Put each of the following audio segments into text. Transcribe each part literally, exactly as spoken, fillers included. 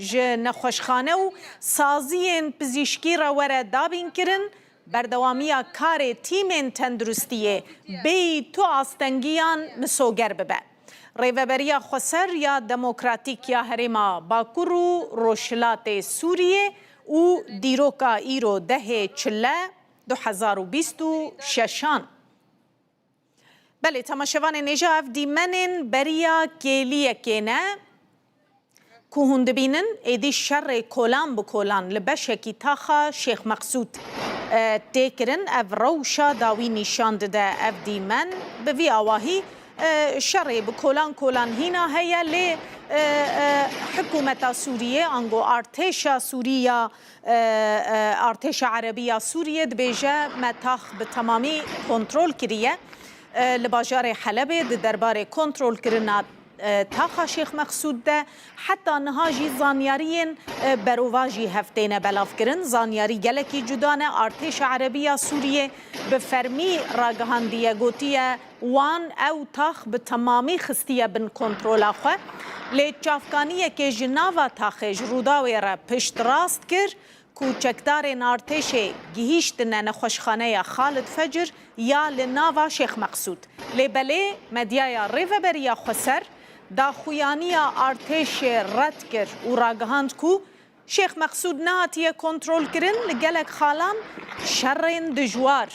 ji nexweşxane û saziyên pizîşkî re were dabînkirin, berdewamiya karê tîmên tenduristiyê bêyî tu astengiyan misoger bibe. Rêveberiya Xweser ya Demokratîk ya Herêma Bakur û Rojhilatê Sûriyê û dîroka îro dehê Çile du hezar û bîst û şeşan. Belê, temaşevanên hêja, ev dîmenên beriya kêliyekê ne ku hûn dibînin, êdî şerê kolan bi kolan li beşekî taxa Şêx Meqsûd, e, tê kirin. Ev rewşa dawî nîşan dide. Ev dîmen bi vî awahî, e, şerê bi kolan kolan hîna heye, lê, e, e, hikûmeta Sûriyê, ango artêşa Sûrî ya, e, e, artêşa Erebî ya Sûriyê dibêje, me tax bi temamî kontrol kiriye. E, li bajarê Helebê di derbarê kontrolkirina, e, taxa Şêx Meqsûd de heta niha jî zanyariyên, e, berovajî hev têne belavkirin. Zanyarî gelekî cuda ne. Artêşa Erebî ya Sûriyê bi fermî ragihandiye, gotiye, wan ew tax bi temamî xistiye bin kontrola xwe. Lê çavkaniyekê ji nava taxê ji Rûdawê re piştrast kir ku çekdarên artêşê gihîştine nexweşxaneya Xalid Fecir ya li nava Şêx Meqsûd. Lê belê medyaya Rêveberiya Xweser daxuyaniya artêşê red kir û ragihand ku Şêx Meqsûd nehatiye kontrolkirin, li gelek xalan şerên dijwar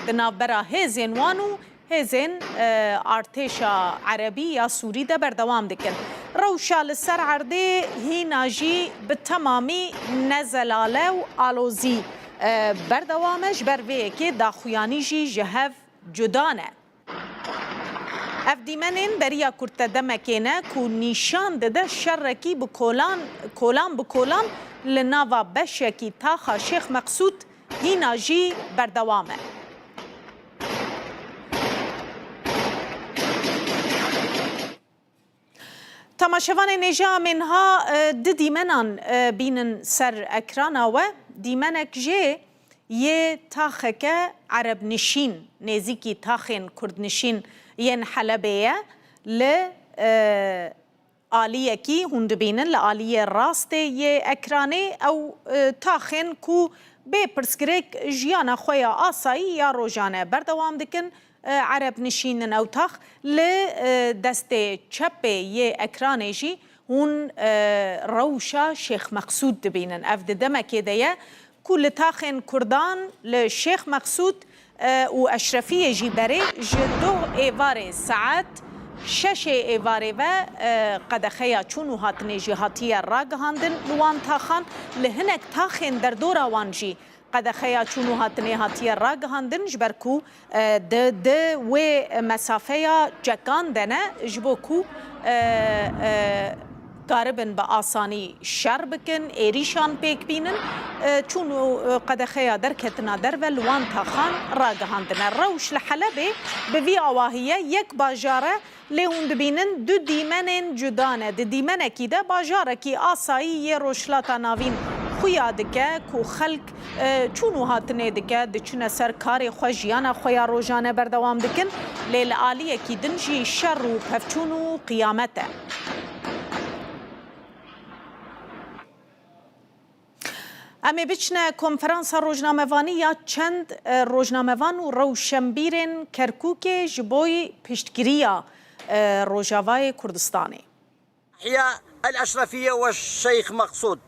di navbera hêzên wan û hêzên, e, artêşa Erebî ya Sûrî de berdewam dikin. Rewşa li ser erdê hîna jî bi temamî nezelale û alozî, e, berdewam e. Ji ber vê yekê daxuyanî jî ji hev cuda ne. Ev dîmenên beriya kurte demekê ne ku nîşan dide şerekî bi kolan, kolan bi kolan li nava beşekî taxa Şêx Meqsûd hîna jî berdewam e. Temaşevanên hêja, em ê niha, e, di dîmenan, e, bînin ser ekrana we. Dîmenek jê yê taxeke erebnişîn, nêzîkî taxên kurdnişîn yên Helebê ye. Li, e, aliyekî hûn dibînin, li aliyê rastê yê ekranê, ew, e, taxên ku bê pirsgirêk jiyana xwe ya asayî ya rojane berdewam dikin, e, erebnişîn in ew tax. Li, e, destê çepê yê ekranê jî hûn, e, rewşa Şêx Meqsûd dibînin. Ev di demekê de ye ku li taxên kurdan li Şêx Meqsûd, e, û Eşrefiyê jî berê ji doh êvarê saet şeşê êvarê ve, e, qedexeya çûn û hatinê jî hatiye ragihandin li wan taxan. Li hinek taxên derdora wan jî qedexeya çûn û hatinê hatiye ragihandin, ji ber ku, e, di, di wê mesafeya çekan de ne, ji bo ku, e, e, karibin bi asanî şer bikin, êrîşan pêk bînin, e, çûn û, e, qedexeya derketina derve li wan taxan ragihandine. Rewş li Helebê bi vî awahî ye, yek bajar e, lê hûn dibînin du dîmenên cuda ne. Di dîmenekî de bajarekî asayî yê Rojhilata Navîn xuya dike ku xelk, e, çûn û hatinê dike, diçine ser karê xwe, jiyana xwe ya rojane berdewam dikin. Lê li aliyekî din jî şer û pevçûn û qiyamet e. Em ê biçine konferansa rojnamevanî ya çend, e, rojnamevan û rewşenbîrên Kerkûkê ji bo piştgiriya, e, Rojavayê Kurdistanê. إحياء الأشرفية والشيخ مقصود.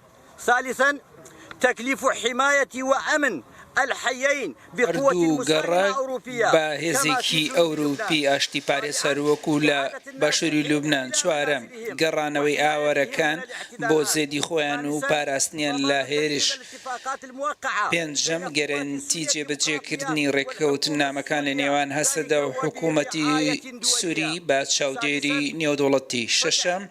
ثالثا، تكليف حماية وأمن الحيين بقوة مساندة أوروبية، بە هێزێکی ئەوروپی ئاشتی پارێزەر وەکو لە باشووری لوبنان. چوارەم، گەڕانەوەی ئاوارەکان بۆ زێدی خۆیان و پاراستنیان لە هێرش. پێنجەم، گەرەنتی جێبەجێکردنی ڕێککەوتنامەکان لە نێوان هەسەدە و حکوومەتی سووری بە چاودێری نێودەوڵەتی. شەشەم،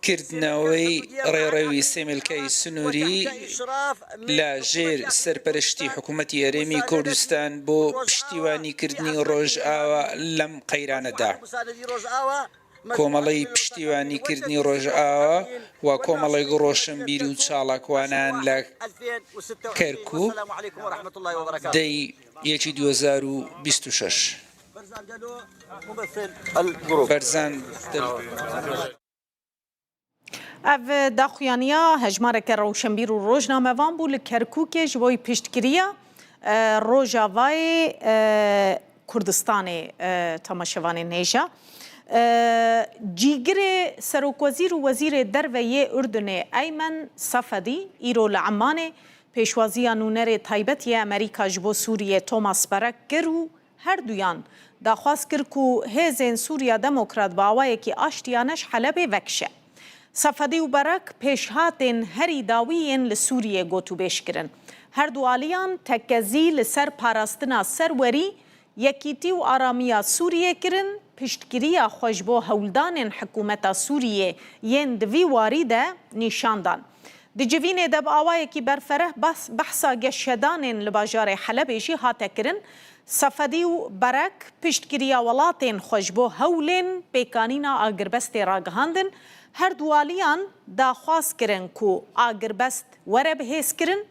کردنەوەی ڕێڕەوی سێمێلکەی سنووری لە ژێر سەرپەرشتی حکوومەتی هەرێمی کوردستان بۆ پشتیوانیکردنی ڕۆژئاوا لەم قەیرانەدا. کۆمەڵەی پشتیوانیکردنی ڕۆژئاوا و کۆمەڵێک ڕۆشنبیر و چاڵاکوانان لە کەرکووک دەی یەکی دوو هەزار و بیست و شەش. بەرزان دەل. Ev daxuyaniya hejmareke rewşenbîr û rojnamevan bû li Kerkûkê ji bo piştgiriya, e, Rojavayê, e, Kurdistanê, e, temaşevanên hêja. E, cîgirê serokwezîr û wezîrê derve yê Urdunê Eymen Sefedî îro li Emanê pêşwaziya nûnerê taybet yê Amerîka ji bo Sûriyê Thomas Barrack kir û her duyan daxwaz kir ku hêzên Sûriya Demokrat bi awayekî aştiyane ji Helebê vekişe. Sefedî û Barrack pêşhatên herî dawî yên li Sûriyê gotûbêj kirin. Her du aliyan tekezî li ser parastina serwerî, yekîtî û aramiya Sûriyê kirin, piştgiriya xwe ji bo hewldanên hikûmeta Sûriyê yên di vî warî de nîşan dan. Di civînê de bi awayekî berfereh behs-, behsa geşedanên li bajarê Helebê jî hate kirin. Sefedî û Barrack piştgiriya welatên xwe ji bo hewlên pêkanîna agirbestê ragihandin. Her du aliyan daxwaz kirin ku agirbest were bihêzkirin.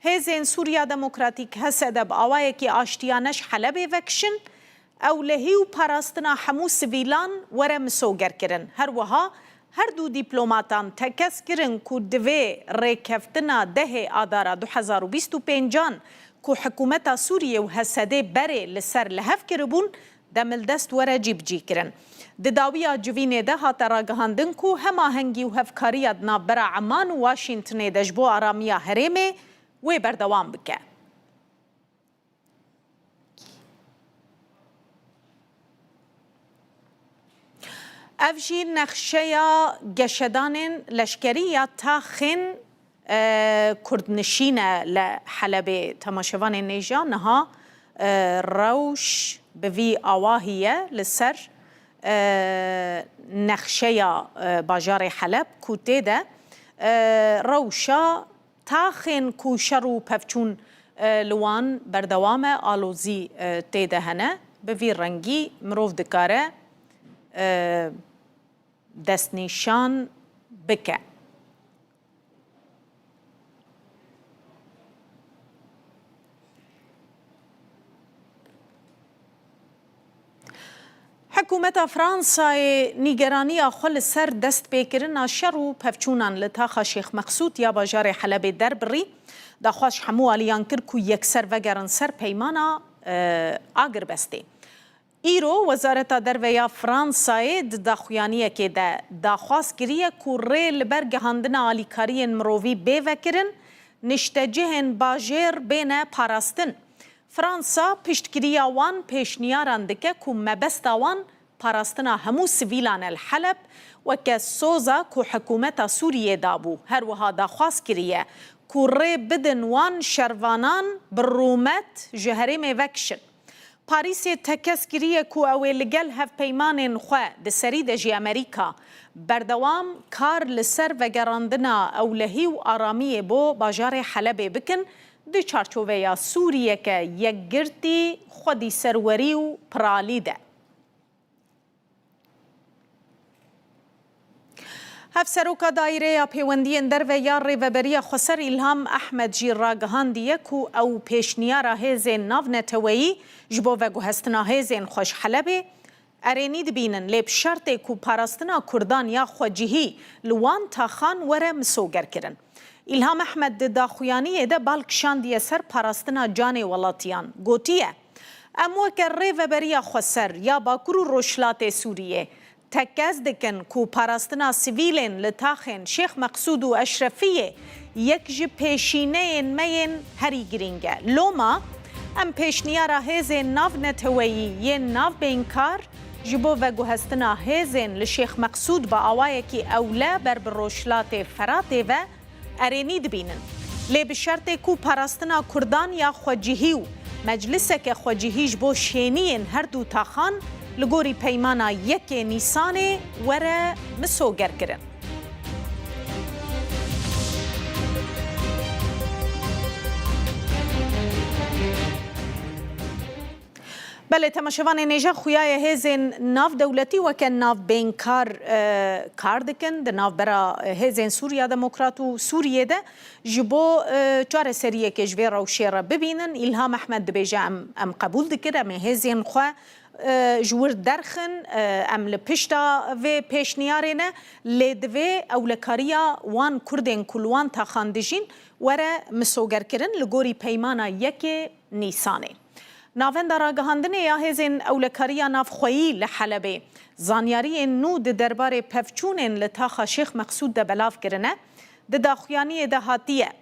Hêzên Sûriya Demokratîk, H S D, bi awayekî aştiyane ji Helebê vekişin. Ewlehî û parastina hemû sivîlan were misogerkirin. Her wiha her du dîplomatan tekez kirin ku divê rêkeftina dehê Adara du hezar û bîst û pêncan ku hikûmeta Sûriyê û H S D berê li ser li hev kiribûn, demildest were cîbicîkirin. Di dawiya civînê de hate ragihandin ku hemahengî û hevkariya di navbera Eman û Washingtonê de ji bo aramiya herêmê wê berdewam bike. Ev jî nexşeya geşedanên leşkerî ya taxên, e, kurdnişîn e li Helebê. Temaşevanên hêja niha, e, rewş bi vî awahî ye li ser, e, nexşeya, e, bajarê Heleb ku tê de, e, rewşa taxên ku şer û pevçûn, e, li wan berdewam e, alozî, e, tê de hene, bi vî rengî mirov dikare, e, destnîşan bike. Hikûmeta Fransayê nîgeraniya xwe li ser destpêkirina şer û pevçûnan li taxa Şêx Meqsûd ya bajarê Helebê derbirî, daxwaz ji hemû aliyan kir ku yekser vegerin ser peymana, e, agirbestê. Îro Wezareta Derve ya Fransayê di daxuyaniyekê de daxwaz kiriye ku rê li ber gihandina alîkariyên mirovî bê vekirin, niştecihên bajêr bêne parastin. Fransa piştgiriya wan pêşniyaran dike ku mebesta wan parastina hemû sivîlan e li Heleb, weke soza ku hikûmeta Sûriyê dabû. Her wiha daxwaz kiriye ku rê bidin wan şervanan bi rûmet ji herêmê vekişin. Parîsê tekez kiriye ku ew ê li gel hevpeymanên xwe, di serî de jî Amerîka, berdewam kar li ser vegerandina ewlehî û aramiyê bo bajarê Helebê bikin, di çarçoveya Sûriyeke yekgirtî, xwedî serwerî û piralî de. Hevseroka Daîreya Pêwendiyên Derve ya Rêveberiya Xweser Îlham Ehmed jî ragihandiye ku ew pêşniyara hêzên navneteweyî ji bo veguhestina hêzên xwe ji Helebê erênî dibînin, lê bi şertê ku parastina kurdan ya xwecihî li wan taxan were misogerkirin. Îlham Ehmed di daxuyaniyê de bal kişandiye ser parastina canê welatiyan. Gotiye, Em weke Rêveberiya Xweser ya Bakur û Rojhilatê Sûriyê tekez dikin ku parastina sivîlên li taxên Şêx Meqsûd û Eşrefiyê yek ji pêşîneyên me yên herî girîng e. Loma em pêşniyara hêzên navneteweyî yên navbeynkar ji bo veguhestina hêzên li Şêx Meqsûd bi awayekî ewle ber bi Rojhilatê Feratê ve erênî dibînin. Lê bi şertê ku parastina kurdan ya xwecihî û mecliseke xwecihî ji bo şêniyên her du taxan li gorî peymana yekê Nîsanê were misogerkirin. Belê, temaşevanên hêja, xuyaye hêzên navdewletî weke navbeynkar, e, kar dikin di navbera, e, hêzên Sûriya Demokrat û Sûriyê de ji bo, e, çareseriyekê ji vê rewşê re bibînin. Îlham Ehmed dibêje, em, em qebûl dikir, em ê hêzên xwe, e, ji wir derxin, e, em li pişta vê pêşniyarê ne, lê divê ewlekariya wan Kurdên ku li wan taxan dijîn were misogerkirin li gorî peymana yekê Nîsanê. Navenda ragihandinê ya Hêzên Ewlekariya Navxweyî li Helebê zanyariyên nû di derbarê pevçûnên li taxa Şêx Meqsûd de belav kirine. Di daxuyaniyê de hatiye.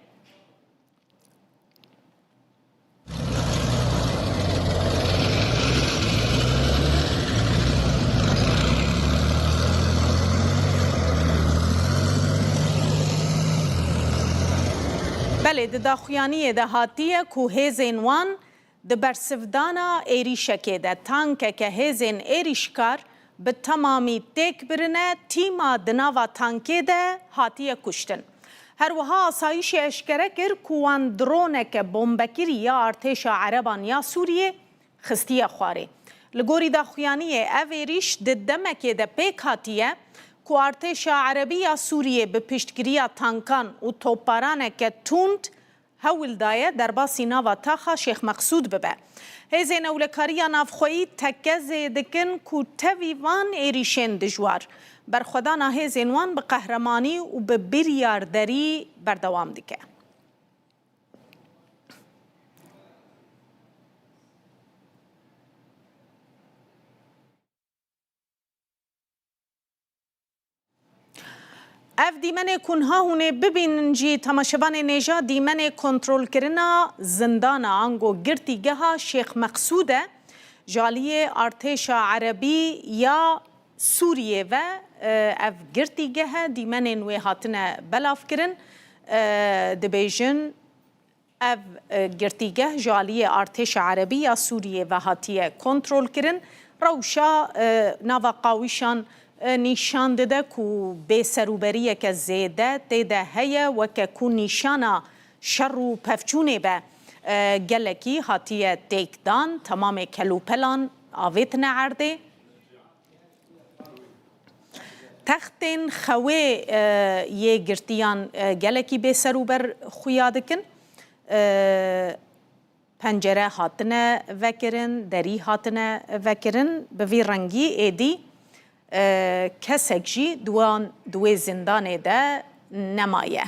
Belê, di daxuyaniyê de hatiye ku hêzên wan di bersivdana êrîşekê de tankeke hêzên êrîşkar bi temamî têk birine, tîma di nava tankê de hatiye kuştin. Her wiha asayîşê eşkere kir ku wan droneke bombekirî ya artêşa Ereban ya Sûriyê xistiye xwarê. Li gorî daxuyaniyê ev êrîş di demekê de pêk hatiye ku artêşa Erebî ya Sûriyê bi piştgiriya tankan û topbaraneke tund hewl daye derbasî nava taxa Şêx Meqsûd bibe. Hêzên Ewlekariya Navxweyî teke zê dikin ku tevî van êrîşên dijwar, berxwedana hêzên wan bi qehremanî û bi biryarderî berdewam dike. Ev dîmenê ku niha hûn ê bibînin jî, temaşevanên hêja, dîmenê kontrolkirina zindana ango girtîgeha Şêx Meqsûd e. Ji aliyê artêşa Erebî ya Sûriyê ve, e, ev girtîgeh e, dîmenên wê hatine belavkirin. E, dibêjin, Ev, e, girtîgeh ji aliyê artêşa Erebî ya Sûriyê ve hatiye kontrolkirin. Rewşa, e, nava qawîşan, e, nîşan dide ku bêserûberiyeke zêde tê de heye, weke ku nîşana şer û pevçûnê be, e, gelekî hatiye têkdan, temamê kelûpelan avêtine erdê. Textên xewê, e, yê girtiyan, e, gelekî bêserûber xuya dikin. E, pencere hatine vekirin, derî hatine vekirin. Bi vî rengî êdî, e, kesek jî di wan, di wê zindanê de nemaye.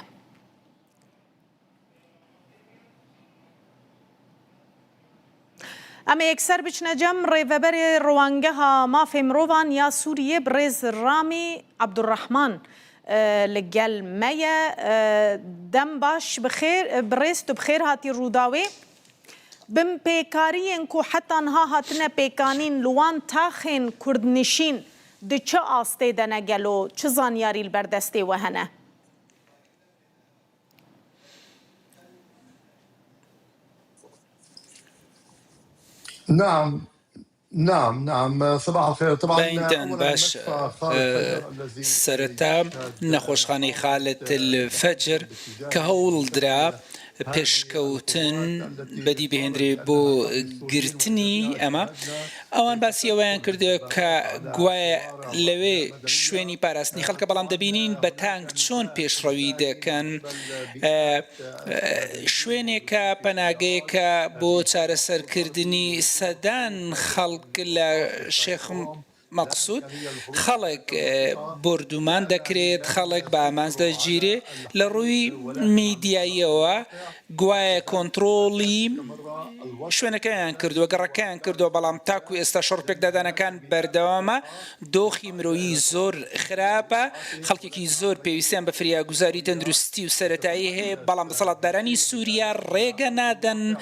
Em ê yekser biçine cem. Rêveberê Rowangeha Mafê Mirovan ya Sûriyê, birêz Ramî Abdurrahman, e, li gel me ye. E, dem baş, bi xêr, e, birêz, tu bi xêr hatî Rûdawê. Binpêkariyên ku heta niha hatine pêkanîn li wan taxên kurdnişîn di çi astê de ne gelo, çi zanyarî li ber destê we hene? نعم، نعم، نعم. صباح الخير. طبعًا، Beinten أولًا baş, نشكر خالد e, Fajr الذي sereta nexweşxanê Xalid El Fecr ke hewl dira pêşkewtin bedî bihêndrê bo girtinî ema. Ewan basî eweyan kirdiye ke guwaye lewê şwênî parastinî xelke, belam debînîn be tank çon pêşrewî dekin. E, e, şwênêke, penageyeke bo çareserkirdinî sedan xelk le Şêx Meqsûd, xelk, e, bordûman dekirêt, xelk bi amanc de cîrê. Li rûyî mîdyayewa guwaye kontrolî şwênekeyan kirduwe, gerrekeyan kirduwe, belam taku êsta şer pêkdadanekan berdewam e. Doxî miroyî zor xirab e. Xelkekî zor pêwîstiyan bi firyaguzarî tenduristî û seretayî heye, belam deselatdaranî Sûriye rêge nadin,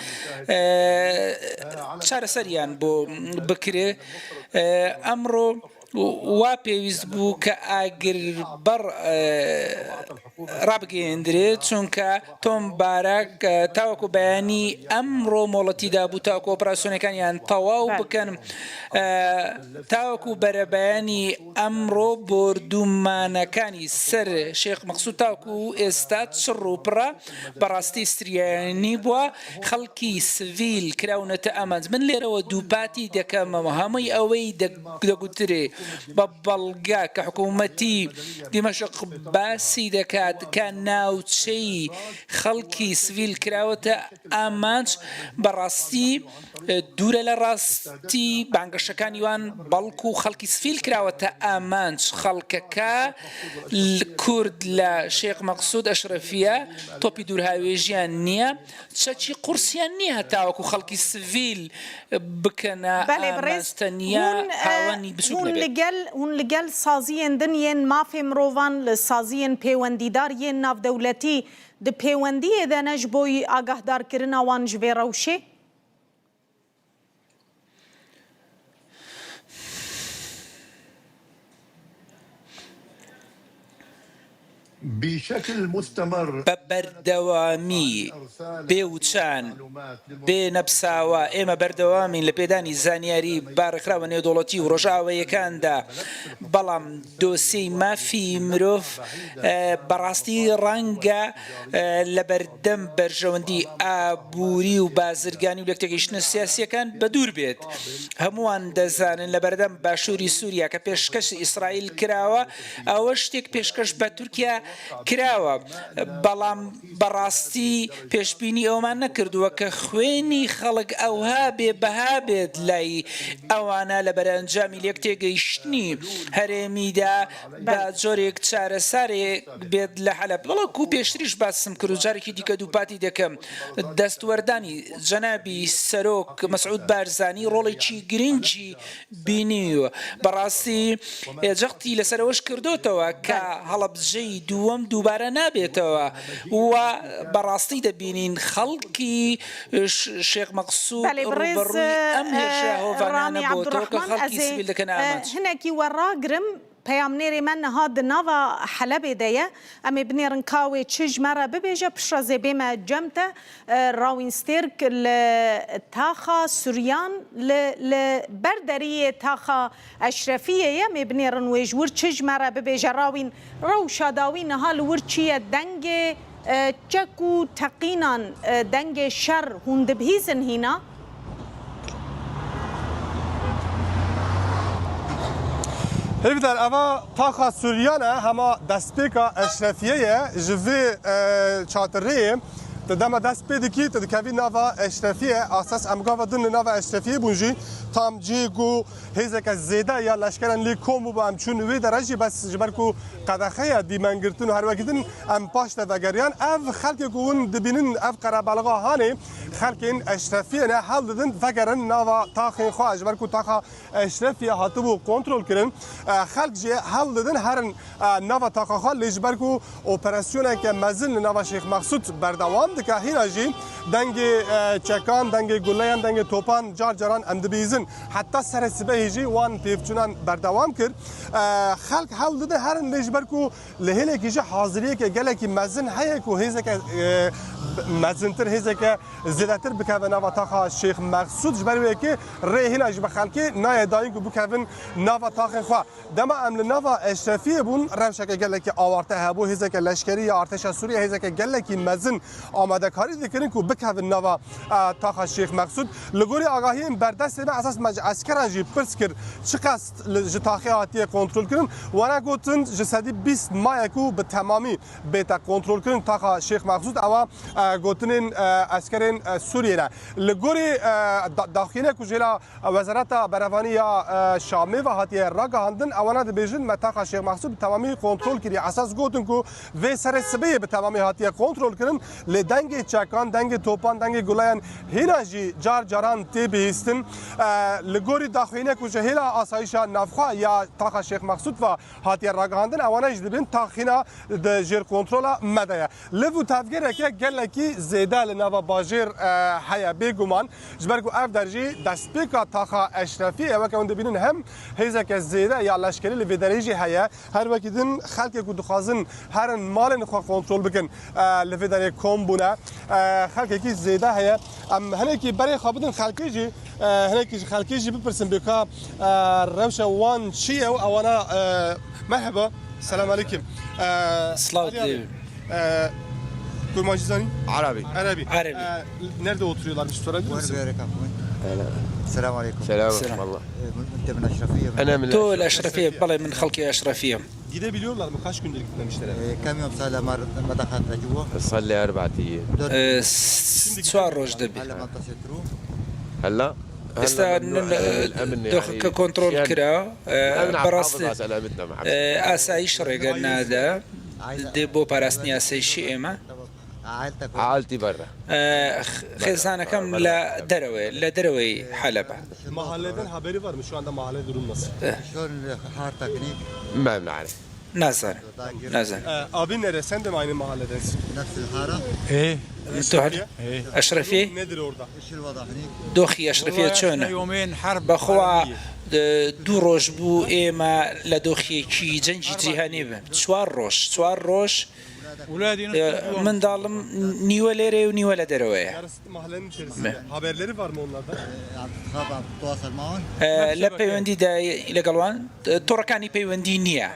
e, çareseriyan bo bikire. E, emro wa pêwîst bû ke agir ber, e, rabigihêndire, çunke Tom Barak, e, taweku beyanî emro moletî dabû taweku operasyonekaniyan tewaw bikin. E, taweku berebeyanî emro bordûmanekanî ser Şêx Meqsûd taweku êsta çir û pir e, berastî striyayî bû. Xelkî sivîl kirawne te amanc. Min lêrewe dûpatî dekem, hemû ewey de-, degutirê. بە بەڵگە کە حکوومەتی دیمەشق باسی دەکات کە ناوچەی خەڵکی سڤیل کراوەتە ئامانج، بەڕاستی دوورە لە ڕاستی بانگەشەکانی وان، بەڵکو خەڵکی سڤیل کراوەتە ئامانج. خەڵکەکە، کورد لە شێخ مەقسود ئەشرەفیە، تۆپی دوورهاوێژیان نییە، چەکی قورسیان نییە هەتاوەکو خەڵکی سڤیل بکەنە بەڵێ، بڕێز، ئامانج. تەنیا هون، ئە، هاوەنی بچووک هون نەبێت. لەگەل، هون لەگەل سازیێن دن یێن مافێ مرۆڤان، لە سازیێن پێوەندیدار یێن ناودەولەتی، di pêwendiyê de ne ji bo agahdarkirina wan ji vê rewşê? بە بەردەوامی، بێ وچان، بێ نەپساوە، ئێمە بەردەوامین لە پێدانی زانیاری بە ڕێکخراوە نێودەوڵەتی و ڕۆژئاواییەکاندا، بەڵام دۆسیەی مافی مرۆڤ، ئە، بەڕاستی ڕەنگە، ئە، لە بەردەم بەرژەوەندی ئابووری و بازرگانی و لێکتێگەیشتنە سیاسیەکان بە دوور بێت. هەمووان دەزانن لە بەردەم باشووری سووریا کە پێشکەش ئیسرائیل کراوە، ئەوە شتێک پێشکەش بە تورکیا کراوە، بەڵام بەڕاستی پێشبینی ئەومان نەکردووە کە خوێنی خەڵک ئەوها بێ بەها بێت لای ئەوانە لە بەرەنجامی لێکتێگەیشتنی هەرێمیدا بە جۆرێک چارەسەرێک بێت لە حەلەب. بەڵکو پێشتریش باسم کرد و جارێکی دیکە دووپاتی دەکەم، دەستوەردانی جەنابی سەرۆک مەسعود بارزانی ڕۆڵێکی گرنگی بینیوە. بەڕاستی جەختی لەسەرەوەش کردوتەوە کە هەڵەبجەی دووەم دووبارە نابێتەوە و بەڕاستی دەبینین خەڵکی ش-، شێخ مەقسود بەڵێ، بڕێز، ڕوبەڕووی ئەم هێرشە هۆڤانانە بۆتەوە کە خەڵکی سیڤیل دەکەنە ئامانج. هەنێکی وەڕاگرم، پەیامنێرێ me niha di nava Helebê de ye. Em ê binêrin ka wê çi ji me re bibêje, piştre zê bême cem te. E, Rawîn Stêrk li taxa Suryan, li, li ber deriyê taxa Eşrefiyê ye. Em ê binêrin wê ji wir çi ji me re bibêje. Rawîn, rewşa dawî niha li wir çi ye? Dengê, e, çek û teqînan, e, dengê şer hûn dibihîzin hîna? Hêvîdar, eva taxa Suryan e, hema destpêka Eşrefiyê ye. Ji vê, e, çatirrêyê tu dema dest pê dikî, tu dikevî nava Eşrefiyê. Esas em gava din li nava Eşrefiyê bûn jî. Tam cihê ku hêzeke zêde ya leşkeran lê kom bûbû, em çûn wê dere jî, bes ji ber ku qedexeya dîmengirtin û her wekî din em paş de vegeriyan. Ev xelkê ku hûn dibînin, ev qerebelga hanê xelkên Eşrefiyê ne, hewl didin vegerin nava taxên xwe, ji ber ku taxa Eşrefiye hatibû kontrol kirin. E, xelk jî hewl didin herin, e, nava taxa xwe, lê ji ber ku operasyoneke mezin li nava Şêx Mexsûd berdewam dike, hîna jî dengê, e, çekan, dengê guleyan, dengê topan car caran em dibihîzin. Heta serê sibehê jî wan pêvçûnan berdewam kir. E, xelk hewl didin herin, lê ji ber ku li hêlekî jî haziriyeke gelekî mezin heye ku hêzeke, e, mezintir, hêzeke zêdetir bikeve nava taxa Şêx Mexsûd. Ji ber wê yekê rê hîna jî bi xelkê nayê dayîn ku bikevin nava taxên xwe. Dema em li nava Eşrefiyê bûn, rewşeke gelekî awarte hebû. Hêzeke leşkerî ya artêşa Sûriyê, hêzeke gelekî mezin amadekarî dikirin ku bikevin nava, e, taxa Şêx Mexsûd. Li gorî agahiyên berdestê me, esas me ji eskeran jî pirs kir, çiqas li, ji taxê hatiye kontrol kirin. Wana gotin, ji sedî bîst maye ku bi temamî bête kontrolkirin taxa Şêx Mexsûd. Ewa, e, gotinên, e, eskerên, e, Sûriyê ne. Li gorî, e, da-, daxuyînek ku jê la Wezareta Berevanî ya, e, Şamê ve hatiye ragihandin, ewana dibêjin, me taxa Şêx Mexsûd bi temamî kontrol kiriye. Esas gotin ku vê serê sibê yê bi temamî hatiye kontrol kirin, lê dengê çekan, dengê topan, dengê guleyan hîna jî car caran tê bihîstin. E, li gorî daxuyînek ku ji hêla asayîşa navxwe ya taxa Şêx Mexsûd ve hatiye ragihandin, ewana jî dibên taxîna di jêr kontrola me de ye. Liv û tevgereke gelekî zêde li nava bajêr, e, heye bêguman, ji ber ku ev der jî destpêka taxa Eşrefiyê ye. Weke hûn dibînin hem hêzeke zêde ya leşkerî li vê derê jî heye. Her wekî din xelkê ku dixwazin herin malên xwe kontrol bikin, e, li vê derê kom bûne. E, xelkekî zêde heye. Em hinekî berê xwe bidin xelkê jî. E, hinekî ji xelkê jî bipirsin bê ka, e, rewşa wan çi ye û ewana, e, merheba, selam aleyküm. E, Silav Ali abi, diyeyim. E, Kurmancî zanî? Arabi. Arabi. Arabi. E, nerede oturuyorlarmış, sorabilir misin? Were bêreka xwe. السلام عليكم. سلام سلام. ورحمة الله. Ee, من, أنت من أشرفية؟ من أنا من تۆ لە ئەشرەفیە؟ بەڵێ، من خەڵکی ئەشرەفیەم. Gidebiliyorlar mı? Kaç gündür gitmemişler eve? Ee, kam yom sala mar ma daxil te ciwo? صار لي أربع أيام. Dört. Ee, s- çwar roj dibî. Hala ma taşe tru. هلا؟ هلا ئێستا ممنوع. ن- ئەمن، ئەمن دۆخەکە یعنی، کۆنترۆل شیان، کرا. ئەمن بەڕاست، محافظ على سلامتنا، محافظ. ئاسایش ڕێگە نادا. دێ بۆ پاراستنی ئاسایشی ئێمە. عائلتك وين؟ عائلتي برا. خێزانەکەم لە دەرەوەی، لە دەرەوەی حەلەبە. Mahalleden haberi var mı? Şu anda mahalle durum nasıl? Şöyle hartaknik. ما بنعرف. نازانم. نازانم. Ee, abin neresi? Sen de mi aynı mahalledensin? نفس الحارة. ايه. تۆ هەر ئەشرەفی؟ Nedir orada? Şu الوضع هنيك. دۆخی ئەشرەفیە چۆنە؟ بەخوا، دوو ڕۆژ بوو ئێمە لە دۆخێکی جەنگی جیهانی بن. چوار ڕۆژ، چوار ڕۆژ. Mendalım نیوە لێرەیە و نیوە لە دەرەوەیە. Yarısı mahallenin içerisinde. Haberleri var mı onlardan? Ee, لە پەیوەندیدا لەگەڵوان، تۆڕەکانی پەیوەندی نییە.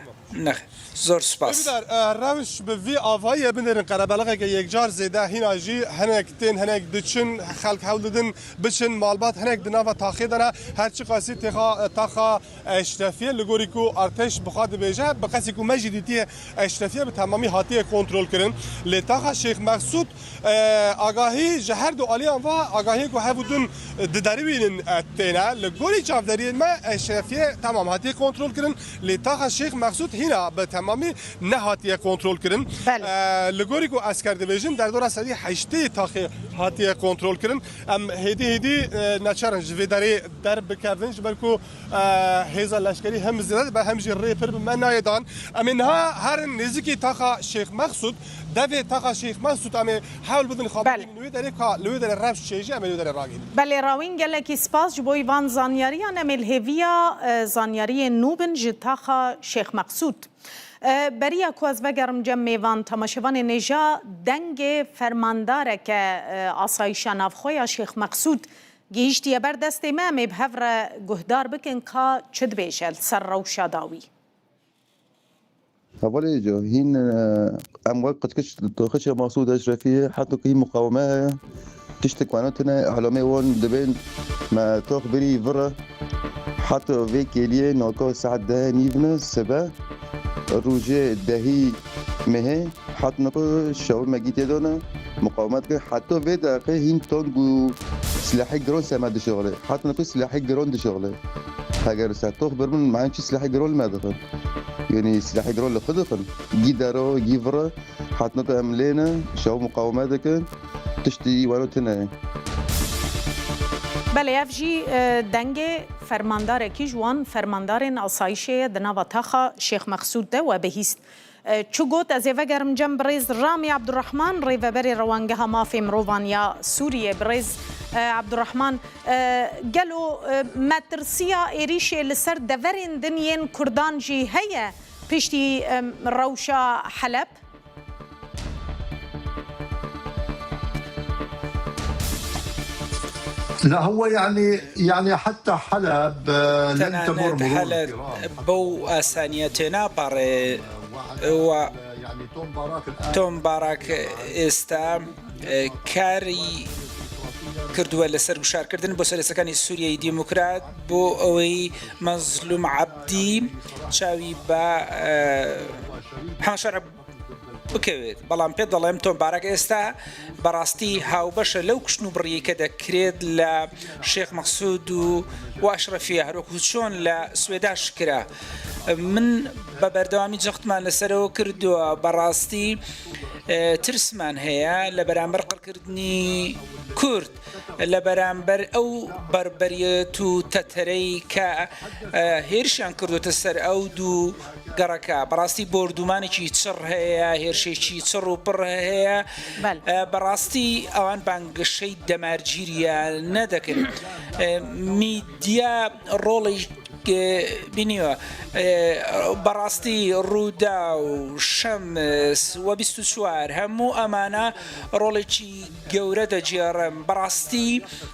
نەخ، زۆر سپاس. Bibîdar, e, rewş bi vî avayî ye. Binêrin qerebelixeke yekcar zêde, hîna jî hinek tên, hinek diçin, xelk hewl didin biçin, malbat hinek di nava taxê de ne. Her çiqasî têxa, taxa Eşrefiyê, li gorî ku artêş bi xwe dibêje, bi qesî ku me jî dîtiye Eşrefiyê bi temamî hatiye kontrol kirin. Lê taxa Şêx Mexsûd, e, agahî ji her du aliyan ve agahiyê ku hev û din dideribînin, e, têne. Li gorî çavderiyên me Eşrefiyê temam hatiye kontrol kirin. Lê taxa Şêx Mexsûd hîna bi temamî nehatiye kontrol kirin. Belê. E, li gorî ku esker dibêjin, derdora sedî heştê taxê hatiye kontrol kirin. Em hêdî hêdî, e, neçarin ji vê derê derbikevin, ji ber ku, e, hêza leşkerî hem zêde dibe, hem jî rê pir bi me nayê dan. Em ê niha herin nêzîkî taxa Şêx Mexsûd, devê taxa Şêx Mexsûd em ê hewl bidin xwe Belê. Li wê derê ka, li wê derê rewş çêjî, em ê li wê derê ragihînin. Belê, Rawîn, gelekî spas ji bo van zanyariyan. Em ê li hêviya, e, zanyariyên nû bin ji taxa Şêx Mexsûd. E, beriya ku ez vegerim cem mêvan, temaşevanên hêja, dengê fermandareke, e, asayişa navxwe ya Şêx Mexsûd gihîştiye ber destê me, em ê bi hev re guhdar bikin ka çi dibêje li ser rewşa dawî. Hevalê hêja, hîn, e, em wek qirkiş, qirkiş Mexsûd Eşrefî, heta ku hîn muqaweme heye, tiştek wana tune, elamê wan dibên me tox birî vir e. Heta vê kêliyê naka saet dehê nîv ne sibe, rojê dehî mehê, heta naka şewir me gîtê dane, muqawemet kir. Heta vê deqê hîn tank û silahê giran ser me dişixile. Heta naka silahê giran dişixile. Heger ser tox bir bin, me çi silahê giran li me dixin. Yanî silahê giran li xwe dixin. Gî dera, gî vira, heta naka em lê ne, şew muqaweme dikin. Tiştî wero tune ye. Belê, ev jî, e, dengê fermandarekî ji wan fermandarên asayişê ye di nava taxa Şêx Mexsûd de we bihîst. E, çi got, ez ê vegerim cem birêz Ramî Abdurrahman, rêveberê Rewangeha Mafê Mirovan ya Sûriyê. Birêz, e, Abdurrahman, e, gelo, e, metirsiya êrîşê li ser deverên din yên Kurdan jî heye piştî, e, rewşa Heleb? لا، هو يعني، يعني حتى حلب، آه، لن تمر مرور الكرام. Tenanê Heleb bew asaniyê tênaparê. Wa Tom Barak êsta, e, karî kردووە لەسەر گوشارکردن بۆ سەرێسەکانی سووریای دیموکرات، بۆ ئەوەی مەزلوم عەبدی چاوی بە، ئە، حەمە شەرع بکەوێت. بەڵام پێ دەڵێم، تۆم بارەک ئێستا بەڕاستی هاوبەشە لەو کوشتن و بڕیەی کە دەکرێت لە شێخ مەقسوود و، و ئەشرەفیە، هەروەکو چۆن لە سوێداش کرا. من بە بەردەوامی جەختمان لەسەرەوە کردووە، بەڕاستی، ئە، ترسمان هەیە لە بەرامبەر قڕکردنی کورد، لە بەرامبەر ئەو بەربەریەت و تەتەرەی کە، ئە، هێرشیان کردوتە سەر ئەو دوو گەڕەکە. بەڕاستی بۆردومانێکی چڕ هەیە، هێرشێکی چڕ و پڕ هەیە. بەڵێ. ئە، بەڕاستی ئەوان بانگەشەی دەمارگیریان نەدەکەن. ئە، میدیا ڕۆڵی بینیوە. بەڕاستی ڕووداو، شەمس و بیست و چوار، هەموو ئەمانە ڕۆڵێکی گەورە دەگێڕن. بەڕاستی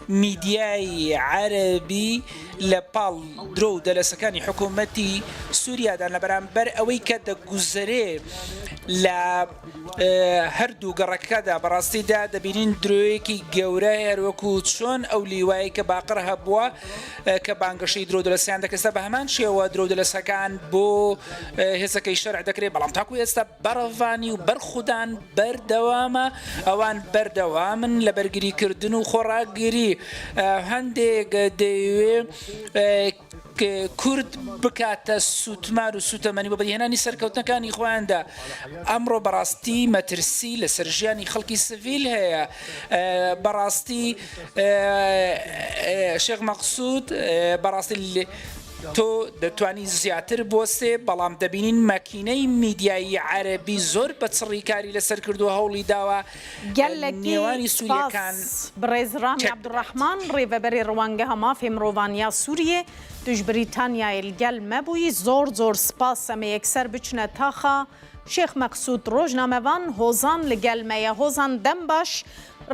میدیای عەرەبی لە پاڵ درۆ و دەلەسەکانی حکوومەتی سووریادان لە بەرامبەر ئەوەی کە دەگوزەرێ لە هەردوو گەڕەکەدا بەڕاستیدا دەبینین درۆیەکی گەورە، هەروەکو چۆن ئەو لیوایە کە باقر هەبووە، کە بانگەشەی درۆ دەلەسەیان دەکرێتە، بە هەمان شێوە درۆ دەلەسەکان بۆ هێزەکەی شەرع دەکرێت، بەڵام تاکو ئێستا بەڕەڤانی و بەرخودان بەردەوامە. ئەوان بەردەوامن لە بەرگریکردن و خۆڕاگری. هەندێک دەیەوێ کورد بکاتە سوتمار و سوتەمەنی بە بەدیهێنانی سەرکەوتنەکانی خۆیاندا. ئەمڕۆ بەڕاستی مەترسی لەسەر ژیانی خەڵکی سڤیل هەیە. بەڕاستی شێخ مەقسود، بەڕاستی تۆ دەتوانی زیاتر بۆستێ، بەڵام دەبینین ماکینەی میدیایی عەرەبی زۆر بە چڕیکاری لەسەر کردووە، هەوڵی داوە گەلەکی نێوانی سووریەکان سپاس. بڕێز ڕامی چەک عەبدوڕەحمان، ڕێڤەبەرێ ڕوانگەها مافێ مرۆڤانیا سووریێ، توش بریتانیایێ لەگەل مەبووی. زۆر زۆر سپاس. ئەمە یەکسەر بچنە تاخا شێخ مەقسوود. ڕۆژنامەڤان هۆزان لەگەل مەیە. هۆزان، دەم باش.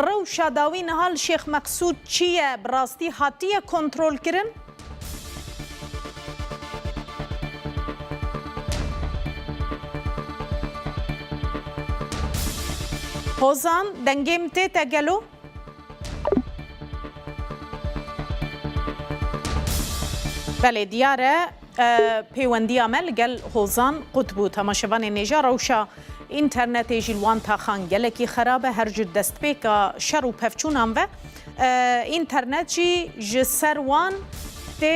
ڕەوشا داوی نهال شێخ مەقسوود چییە؟ بڕاستی هاتیە کۆنترۆلکردن؟ هۆزان، دەنگێ من تێتە گەلۆ؟ بەڵێ، دیارە، ئە، پەیوەندییا مە لەگەل هۆزان قوت بوو. تەماشەڤانێ نێژا ڕەوشە ئینتەرنەتێ ژی لە وان تاخان گەلەکی خەرابە، هەر ji destpêka şer û pevçûnan ve. ئە، ئینتەرنەت jî ji ser wan tê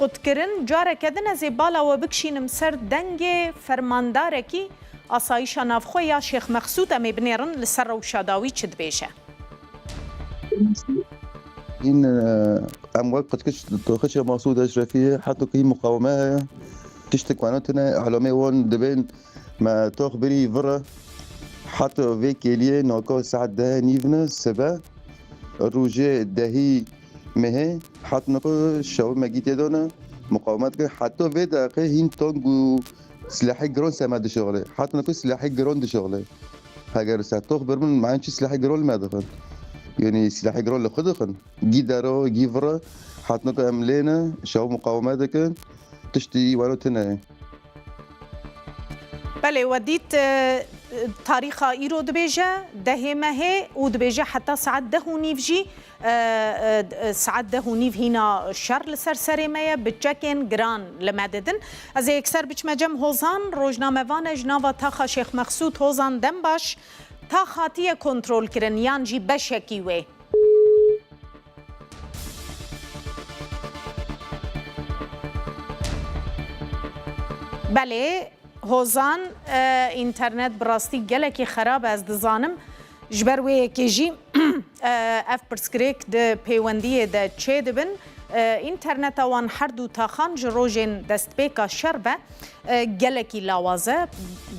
qutkirin. Careke din ez ê bala we bikişînim ser dengê fermandarekî asayîşa navxwe ya Şêx Mexsûd, em ê binêrin li ser rewşa dawî çi dibêje. Hîn, e, em wek qutkiş toxê Şêx Mexsûd Eşrefî, heto ku hîn muqaweme heye, tiştek wano tune, elamê wan dibên me tox birî vir e. Heto vê kêliyê naka saet dehê nîv ne sibe, rojê dehî mehê, heto naka şev me gîtê dane, muqawemet kir. Heto vê deqê hîn tong û silahê giron ser me dişixile. Heto naka silahê giron dişixile. Heger ser tox bir bin, me çi silahê giron li me dixin. Yanî silahê giron li xwe dixin. Gî dero, gî vire, hetina ku em lê ne, şev muqaweme dikin, tiştî wero tune ye. Belê, we dît, e, tarîxa îro dibêje, dehê mehê û dibêje heta saet deh û nîv jî, e, e, saet deh û nîv hîna şer li ser serê me ye, bi çekên giran li me didin. Ez ê yekser biçime cem Hozan, rojnamevan e ji nava taxa Şêx Mexsûd. Hozan, dem baş. Tax hatiye kontrolkirin yan jî beşekî wê? Belê, Hozan, e, înternet bi rastî gelekî xerab e, ez dizanim. Ji ber wê yekê jî, e, ev pirsgirêk di pêwendiyê de çêdibin. E, înterneta wan her du taxan ji rojên destpêka şer ve, e, gelekî lawaz e.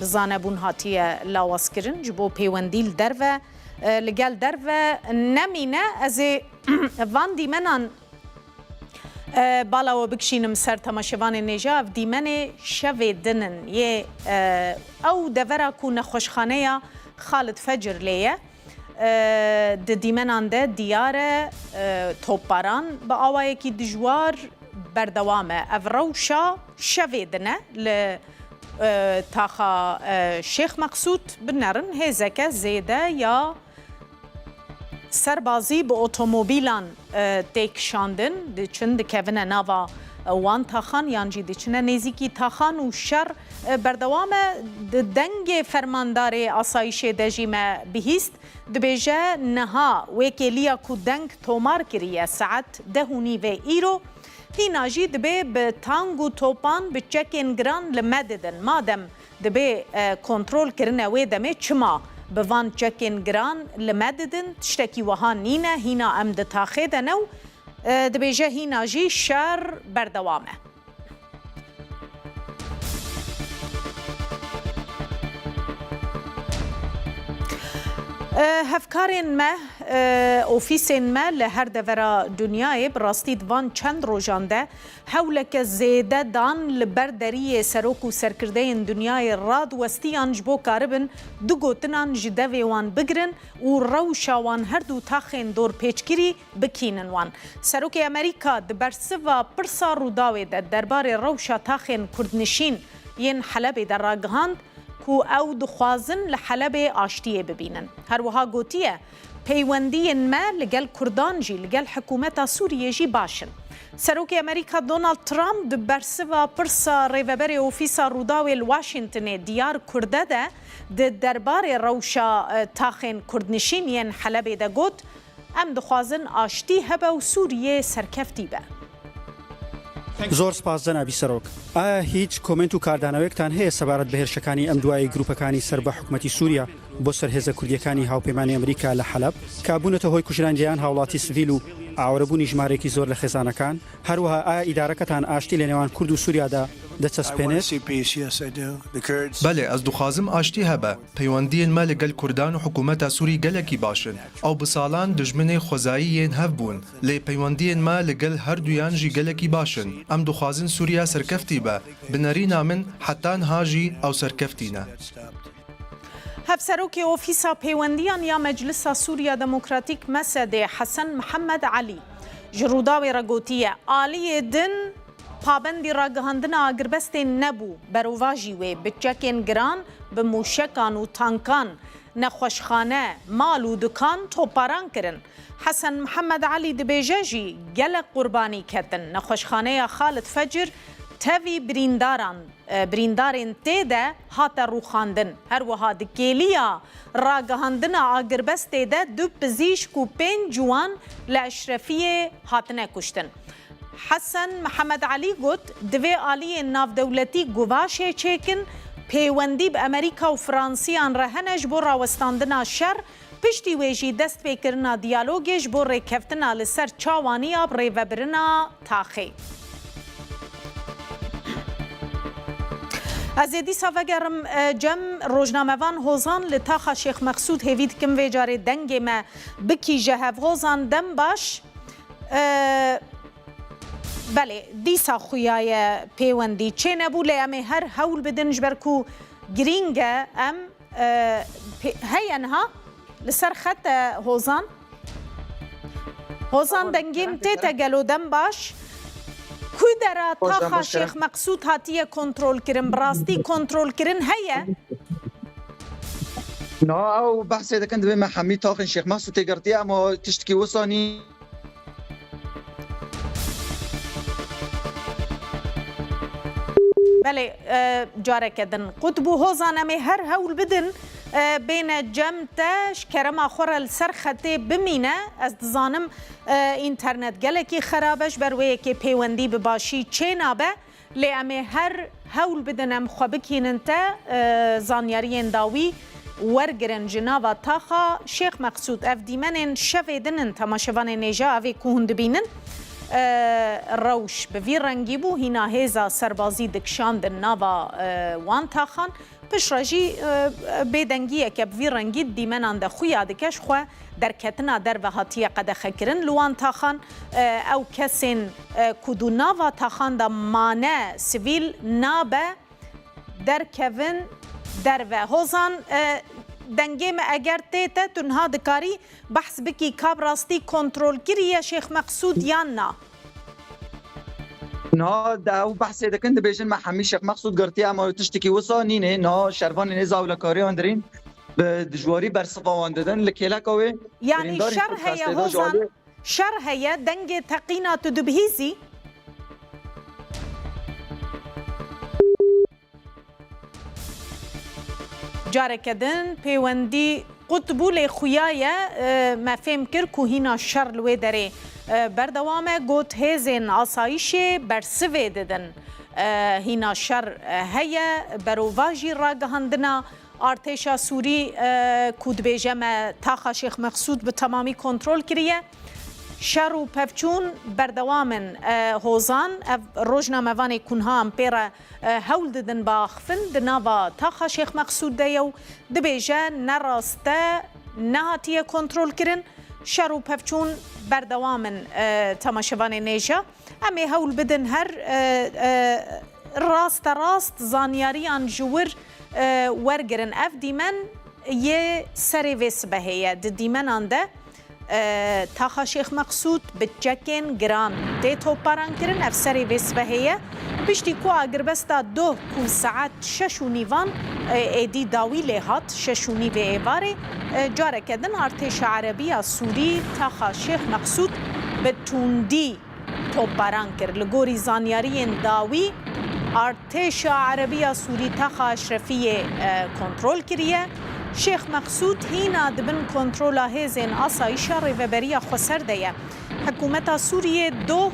Bi zanebûn hatiye lawazkirin. Ji bo pêwendî li derve, e, li gel derve nemîne. Ez ê van dîmenan, e, bala we bikişînim ser temaşevanên nêja. Ev dîmenê şevê din in. Yê, e, ew devera ku nexweşxaneya Xalid Fecir lê ye. E, di dîmenan de diyar e, e, topbaran bi awayekî dijwar berdewam e. Ev rewşa şevê din e li, e, taxa, e, Şêx Meqsûd. Binerin hêzeke zêde ya serbazî bi otomobîlan, e, tê kişandin, diçin dikevine nava, e, wan taxan yan jî diçine nêzîkî taxan û şer, e, berdewam e. Di dengê fermandarê asayîşê de jî me bihîst, dibêje, niha wê kêliya ku deng tomar kiriye saet deh û nîvê îro, hîna jî dibê bi tang û topan, bi çekên giran li me didin. Madem dibê, e, kontrol kirine wê demê, çima bi van çekên giran li me didin? Tiştekî wiha nîne, hîna em di taxê de ne û, e, dibêje hîna jî şer berdewam e. E, hevkarên me, e, ofîsên me li her devera dinyayê bi rastî di van çend rojan de hewleke zêde dan li ber deriyê serok û serkirdeyên dinyayê radiwestiyan ji bo karibin du gotinan ji devê wan bigirin û rewşa wan her du taxên dorpêçkirî bikînin wan. Serokê Amerîka di bersiva pirsa Rûdawê de derbarê rewşa taxên Kurdnişîn yên Helebê de ragihand ku ew dixwazin li Helebê aştiyê bibînin. Her wiha gotiye, peywendiyên me li gel Kurdan jî, li gel hikûmeta Sûriyê jî baş in. Serokê Amerîka Donald Trump di bersiva pirsa rêveberê Ofîsa Rûdawê li Washingtonê Diyar Kurde de di derbarê rewşa, e, taxên Kurdnişîn yên Helebê de got, Em dixwazin aştî hebe û Sûriyê serkeftî be. Zor spas, Cenabî Serok. ئایا هیچ کۆمنت و کاردانەوەیەکتان هەیە سەبارەت بە هێرشەکانی ئەم دوایەی گروپەکانی سەر بە حکومەتی سووریا بۆ سەر هێزە کوردیەکانی هاوپەیمانی ئەمریکا لە حەلەب، کە بوونەتە هۆی کوژرانی دەیان هاوڵاتی سڤیل و ئاوارەبوونی ژمارەیەکی زۆر لە خێزانەکان؟ هەروەها ئایا ئیدارەکەتان ئاشتی لە نێوان کورد و سووریادا دەچەسپێنێت؟ بەڵێ، ئەز دوخوازم ئاشتی هەبە. پەیوەندیین مە لەگەل کوردان و حکوومەتا سووری گەلەکی باشن. ئەو بە ساڵان دژمنێ خوەزایی یێن هەڤ بوون، لێ پەیوەندیین مە لەگەل هەردوویان ژی گەلەکی باشن. ئەم دوخوازن سووریا سەرکەفتی بە. بنەرینا من حەتا نها ژی ئەو سەرکەفتینە. Hevserokê Ofîsa Pêwendiyan ya Meclisa Sûriya Demokratîk, mesedê, Hesen Mihemed Elî, ji Rûdawê re gotiye, aliyê din pabendî ragihandina agirbestên nebû, berovajî wê bi çekên giran, bi mûşekan û tankan nexweşxane, mal û dukan toparan kirin. Hesen Mihemed Elî dibêje jî gelek qurbanî ketin. Nexweşxaneya Xalid Fecir tevî birîndaran, e, birîndarên tê de hate rûxandin. Her wiha di kêliya ragihandina agirbestê de du pizîşk û pênc ciwan li Eşrefiyê hatine kuştin. Hesen Mihemed Elî got, divê aliyên navdewletî guvaşê çêkin, pêwendî bi Amerîka û Fransiyan re hene ji bo rawestandina şer, piştî wê jî destpêkirina diyalogê ji bo rêkeftina li ser çawaniya rêvebirina taxê. Ez ê dîsa vegerim, e, cem rojnamevan Hozan li taxa Şêx Mexsûd, hêvî dikim vê carê dengê me bikîje hev. Hozan, dem baş. E, belê, dîsa xuya ye pêwendî çênebû, lê em ê her hewl bidin, ji ber ku girîng e, em, e, pê-, heye niha li ser xet e Hozan. Hozan, dengê min tê te gelo, dem baş. Ku dera taxa Şêx Meqsûd hatiye kontrol kirin, bi rastî kontrol kirin heye? Na, ew behsê dikin, divê me hemî taxên Şêx Mexsûd tê girtiye, ema tiştekî wisa nî. Belê, e, careke din qut bû. Hozan, em ê her hewl bidin, e, bêne cem te, ji kerema xwe re li ser xetê bimîne. Ez dizanim, e, înternet gelekî xerab e, ji ber wê yekê pêwendî bi başî çênabe. Lê em ê her hewl bidin em xwe bikînin te, e, zanyariyên dawî wergirin ji nava taxa Şêx Meqsûd. Ev dîmenên şevê din in, temaşevanên hêja, evê ku hûn dibînin, e, rewş bi vî rengî bû, hîna hêza serbazî dikişandin nava, e, wan taxan. Piştre jî, e, bêdengiyeke bi vî rengî di dîmenan de xuya dike, ji xwe derketina derve hatiye qedexekirin. Li wan taxan, e, ew kesên, e, ku di nava taxan de mane, sivîl nabe derkevin derve. Hozan, e, dengê me eger tê te, tu niha dikarî behs bikî ka bi rastî kontrol kiriye Şêx Meqsûd yan na? Niha de ew behsê dikin, dibêjin me hemî Şêx Meqsûd girtiye, ama tiştekî wisa nîne. Niha şervanên êza ewlekariyan dirîn bi dijwarî bersiva wan didin. Li kêleka wê, yanî birîndarên şer heye, Hozan, şer heye, dengê teqîna tu dibihîzî? Careke din pêwendî qut bû, lê xuya ye, e, me fêm kir ku hîna şer li wê derê, e, berdewam e. Got, hêzên asayîşê bersivê didin. E, hîna şer, e, heye, berovajî ragihandina artêşa Sûrî, e, ku dibêje me taxa Şêx Meqsûd bi temamî kontrol kiriye. Şer û pevçûn berdewam in. E, Hozan, ev rojnamevanê ku niha em pê re e, hewl didin biaxifin, di nava taxa Şêx Meqsûd de ye û dibêje, ne rast e, nehatiye kontrolkirin. Şer û pevçûn berdewam in, e, temaşevanên hêja. Em ê hewl bidin her, e, e, raste rast zanyariyan ji wir, e, wergirin. Ev dîmen yê serê vê sibehê ye. Di dîmenan de, e, taxa Şêx Meqsûd bi çekên giran tê topbarankirin. Ev serê vê sibehê ye. Piştî ku agirbesta doh ku saet şeş û nîvan, e, êdî dawî lê hat, şeş û nîvê êvarê, e, careke din artêşa Erebiya Sûrî taxa Şêx Meqsûd bi tundî topbaran kir. Li gorî zanyariyên dawî, artêşa Erebiya Sûrî taxa Eşrefiyê, e, kontrol kiriye. Şêx Meqsûd hîna di bin kontrola hêzên asayîşa Rêveberiya Xweser de ye. Hikûmeta Sûriyê doh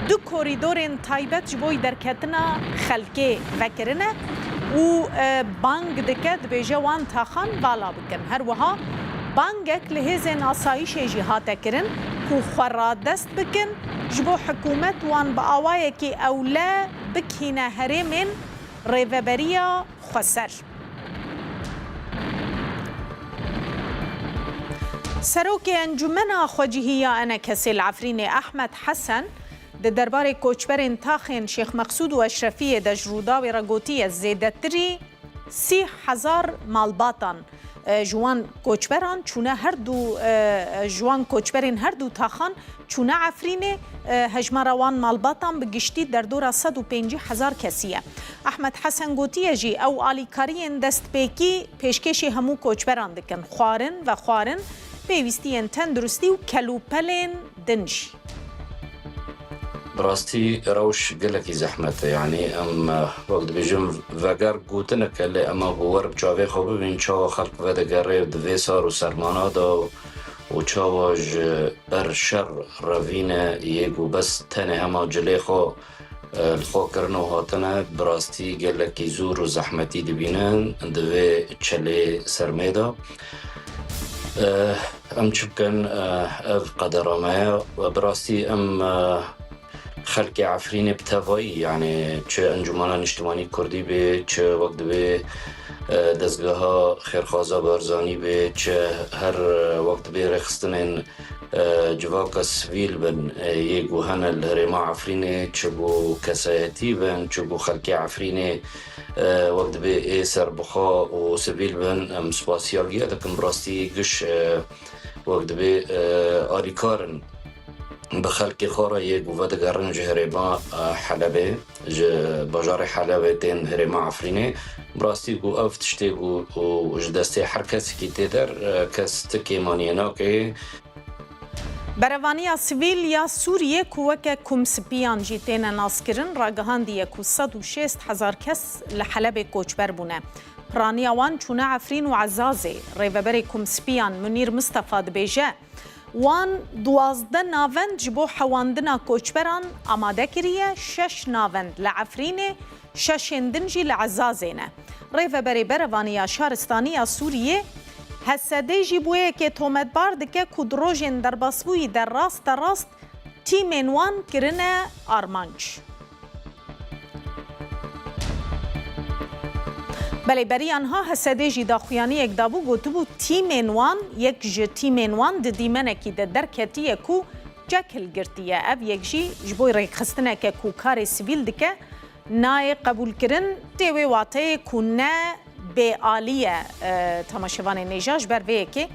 du korîdorên taybet ji bo derketina xelkê vekirine û, e, bang dike, dibêje wan taxan vala bikin. Her wiha bangek li hêzên asayîşê jî hate kirin ku xwe radest bikin, ji bo hikûmet wan bi awayekî ewle bikîne herêmên Rêveberiya Xweser. Serokê Encûmena Xwecihî ya Enekesê li Efrînê Ehmed Hesen di derbarê koçberên taxên Şêx Meqsûd û Eşrefiyê de ji Rûdawê re gotiye, zêdetirî sî hezar malbatan, e, ji wan koçberan çûne her du, e, ji wan koçberên her du taxan çûne Efrînê, e, hejmara wan malbatan bi giştî derdora sed û pêncî hezar kesî ye. Ehmed Hesen gotiye jî, ew alîkariyên destpêkî pêşkêşî hemû koçberan dikin, xwarin, vexwarin, pêwîstiyên tenduristî û kelûpelên din jî. Bi rastî rewş gelekî zehmet e. Yanî em, eh, wek dibêjin, veger gotinek e, lê ema ku wer bi çavê xwe bibîn çawa xelk vedigere di vê sar û sermana de û çawa ji ber şer revîne yê ku bes tenê hema cilê xwe, eh, li xwe kirine û hatine, bi rastî gelekî zor û zehmetî dibînin di vê çelê sermê de. Eh, Em çi bikin, eh, ev qedera me ye. Bi rastî em, eh, xelkê Efrînê bi tevayî, yanî çi Encûmena Niştimanî Kurdî bê, çi wek dibê, eh, dezgeha Xêrxaza Barzanî bê, çi her, eh, wek dibê rêxistinên, eh, civaka sivîl bin, eh, yê ku hene li herêma Efrînê, çi ku kesayetî bin, çi ku xelkê Efrînê, eh, wek dibê ê serbixwe û sivîl bin, em spasiya giya dikin. Bi rastî giş, eh, wek dibê, e, alîkar in bi xelkê xwe re yê ku vedigerin ji herêma, e, Helebê, ji bajarê Helebê tên herêma Efrînê. Bi rastî ku ev tiştê ku, ku ji destê her kesekî tê der, e, kes ti kêmaniyê nake. Berevaniya sivîl ya Sûriyê ku weke Kumsipiyan jî têne naskirin, ragihandiye ku sed û şêst hezar kes li Helebê koçber bûne. Piraniya wan çûne Efrîn û Ezazê. Rêveberê Kumsipiyan Munîr Mistefa dibêje, wan duwazdeh navend ji bo hewandina koçberan amade kiriye, şeş navend li Efrînê, şeşên din jî li Ezazê ne. Rêveberê Berevaniya Şaristanî ya Sûriyê, H S D jî bûyekê tometbar dike ku di rojên derbasbûyî de raste rast tîmên wan kirine armanc. Belê, beriya niha H S D jî daxuyaniyek dabû, gotibû, tîmên wan, yek ji tîmên wan di dîmenekî de derketiye ku çek hilgirtiye. Ev yek jî ji bo rêkxistineke ku karê sivîl dike, nayê qebûlkirin, tê wê wateyê ku ne bêalî ye, e, temaşevanên hêja. Ji ber vê yekê,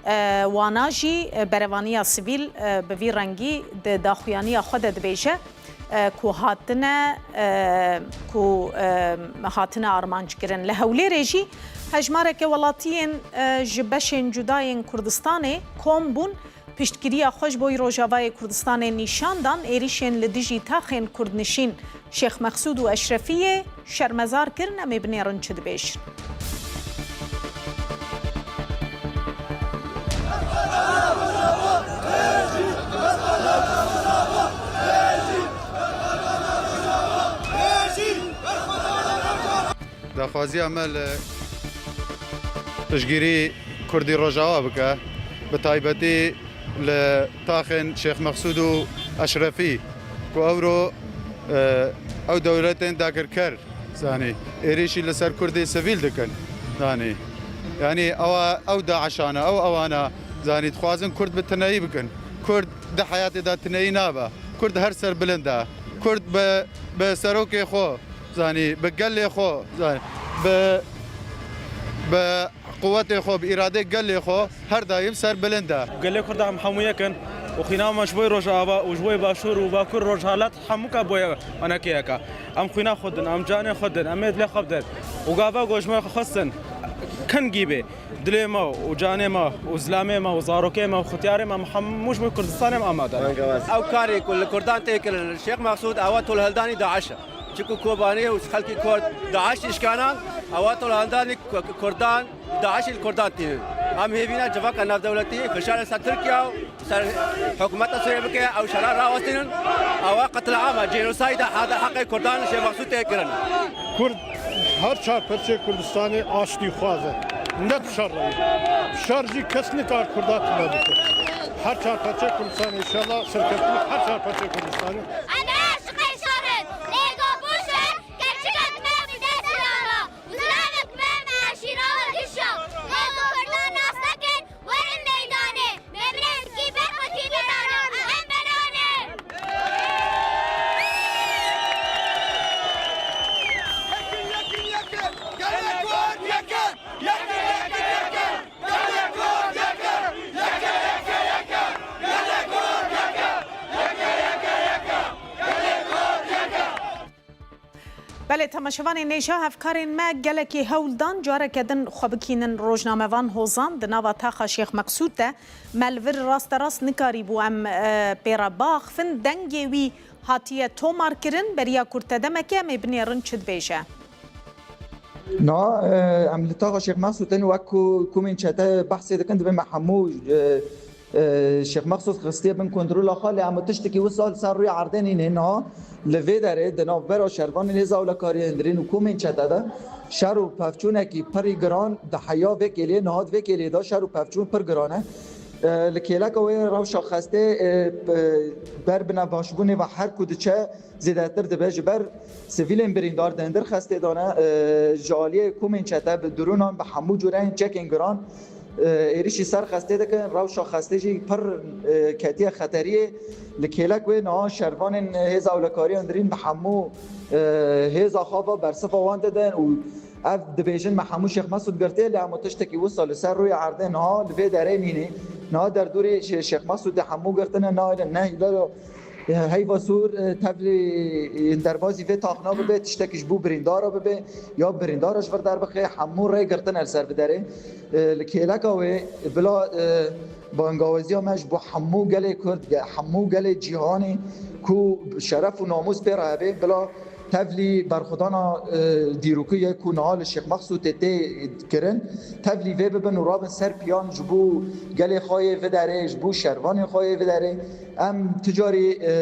e, wana jî, e, berevaniya sivîl, e, bi vî rengî di daxuyaniya xwe de dibêje, e, ku hatine, e, ku, e, hatine armanc kirin. Li Hewlêrê jî hejmareke welatiyên, e, ji beşên cuda yên Kurdistanê kom bûn, piştgiriya xwe ji bo Rojavayê Kurdistanê nîşan dan, êrîşên li dijî taxên kurdnişîn Şêx Meqsûd û Eşrefiyê şermezar kirin. Em ê binêrin çi dibêjin. Daxwaziya me li piştgirî Kurdî Rojava bike, bi taybetî li taxên Şêx Meqsûd û Eşrefî ku ewro, e, ew dewletên dagirker, zanî, êrîşî li ser Kurdî sivîl dikin, zanî. Yanî ewa, ew DAIŞan e, ew ewan e, zanî, dixwazin Kurd bi tineyî bikin. Kurd di heyatê de tineyî nabe. Kurd her ser bilind e. Kurd bi, bi serokê xwe, zanî, bi gelê xwe, zanî, bi, bi quwetê xwe, bi îradê gelê xwe her daîm ser bilind e. Gelê Kurd em hemû yek in û xwîna me ji bo Rojava û ji bo Başûr û Bakur Rojhilat hemûka boye anekeyeke. Em xwîna xwe din, em canê xwe din, em ê dilê xwe bidin. Û gava ku ji me xwestin kengî bê, dilê me û canê me û zilamê me û zarokê me û xutiyarê me, em hemû ji bo Kurdistanê em amade ne. Ew karê ku li Kurdan tê kirin, Şêx Mexsûd, ewa tolhildanî DAIŞ e. Çiku Kobanî û xelkî Kurd DAIŞ îşkanan, ewa tolhildanî Ku-, Kurdan, DAIŞ li Kurdan tînin. Em hêvîna civaka navdewletî fişar ser Tirkiye û ser hikûmeta Sûriye bike, ew şera rawestînin. Ewa qetleama, cînosayda hada heqê Kurdan Şêx Mexsûd tê kirin. Kurd her çar perçê Kurdistanê aştî xwaze. Ne bi şer re ye. Şer jî kes nikar Kurda tune bike. Her çar perçê Kurdistanê, înşallah serkeftin her çar perçê Kurdistanê. Em aşiqê şer in. Lê go bû şer, keçika me bi dest re. Zilamê me, me eşîra we kişa. Lê ku Kurdan nas nekin, werin meydanê. Me binê zikî ber xwetî bidana. Em benane. Yekin, yekin, yekin. Gelê Kurd yekin. Yekin, yekin, yekin. Gelê Kurd yekin. Yekin, yekin, yekin. Gelê Kurd yekin. Yekin, yekin, yekin. Gelê Kurd yekin. Belê, temaşevanên hêja, hevkarên me gelekî hewl dan careke din xwe bikînin rojnamevan Hozan di nava taxa Şêx Meqsûd de. Me li vir rasterast nikarîbû em, e, pê re biaxivin. Dengê wî hatiye tomarkirin. Beriya ku te demeke em ê binêrin çi dibêje. Na, e, em li taxa Şêx Meqsûd in, wek ku komên çete behsê dikin, dibê me hemû, e, e, Şêx Meqsûd xistiye bin kontrola xwe, lê em tiştekî wisa li ser rûyê erdê nîne niha. Li vê derê di navbera şervanên Hêza Ewlekariyê Hundirîn û komên çete de şer û pevçûnekî pirî giran di heya vê kêliyê, niha di vê kêliyê de şer û pevçûn pir giran e. E, li kêleka wê rewşa xestê, e, p-, ber bi nebaşbûnê ve her ku diçe zêdetir dibe. Ji ber sivîlên birîndar di hundir xestê de ne, e, ji aliyê komên çete bi dronan, bi hemû cûreyên çekên giran, e, êrişî ser xestê dikin. Rewşa xestê jî pir, e, ketiye xeteriyê. Li kêlek wê niha şervanên Hêza Ewlekariya Hundirîn bi hemû, e, hêza xwe ve bersiva wan didin û ev dibêjin me hemû Şêx Mesûd girtiye, lê hemû tiştekî wisa li ser rûyê erdê niha li vê derê nîne. Niha derdorê Şê-, Şêx Mesûdê hemû girtine, nayêne, ne hîlala Heyva Sûr, e, tevlî, e, derbazî vê taxna bibe, tiştekî ji bo birîndara bibe, ya birîndara ji vir derbixe, hemû rê girtine li ser biderê. E, li kêleka wê, bila, e, bangawaziya me ji bo hemû gelê Kurd, ge-, hemû gelê cîhanê ku şeref û namûs pê re hebe, bila tevlî berxwedana, e, dîrokî ye ku niha li Şêx Mexsûdê tê kirin, tevlî vê bibin û rabin ser piyan ji bo gelê xwe yê viderê, ji bo şervanên xwe yê viderê. Em tu carî, e, e,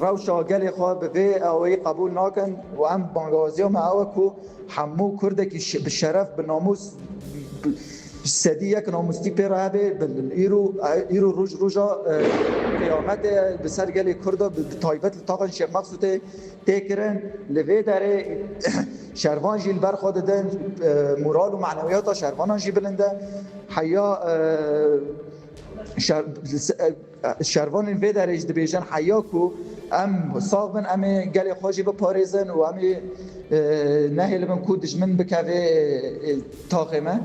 rewşa gelê xwe bi vê awayî qebûl nakin û em bangawaziya me ew e ku hemû Kurdekî şi-, bi şeref, bi namûs, bi sedî yek namûstî pê re hebe, bi îro, îro roj roja, e, qiyametê ye, bi ser gelê Kurda, bi, bi taybet li taxên Şêx Mexsûdê tê kirin. Li vê derê şervan jî li ber xwe didin, e, moral û manewiyata şervanan jî bilind e. Heya, e, şer-, e, şervanên vê derê jî dibêjin heya ku em sax bin, em ê gelê xwe jî biparêzin û em ê, e, nehêlibin ku dijmin bikeve, e, taxê me.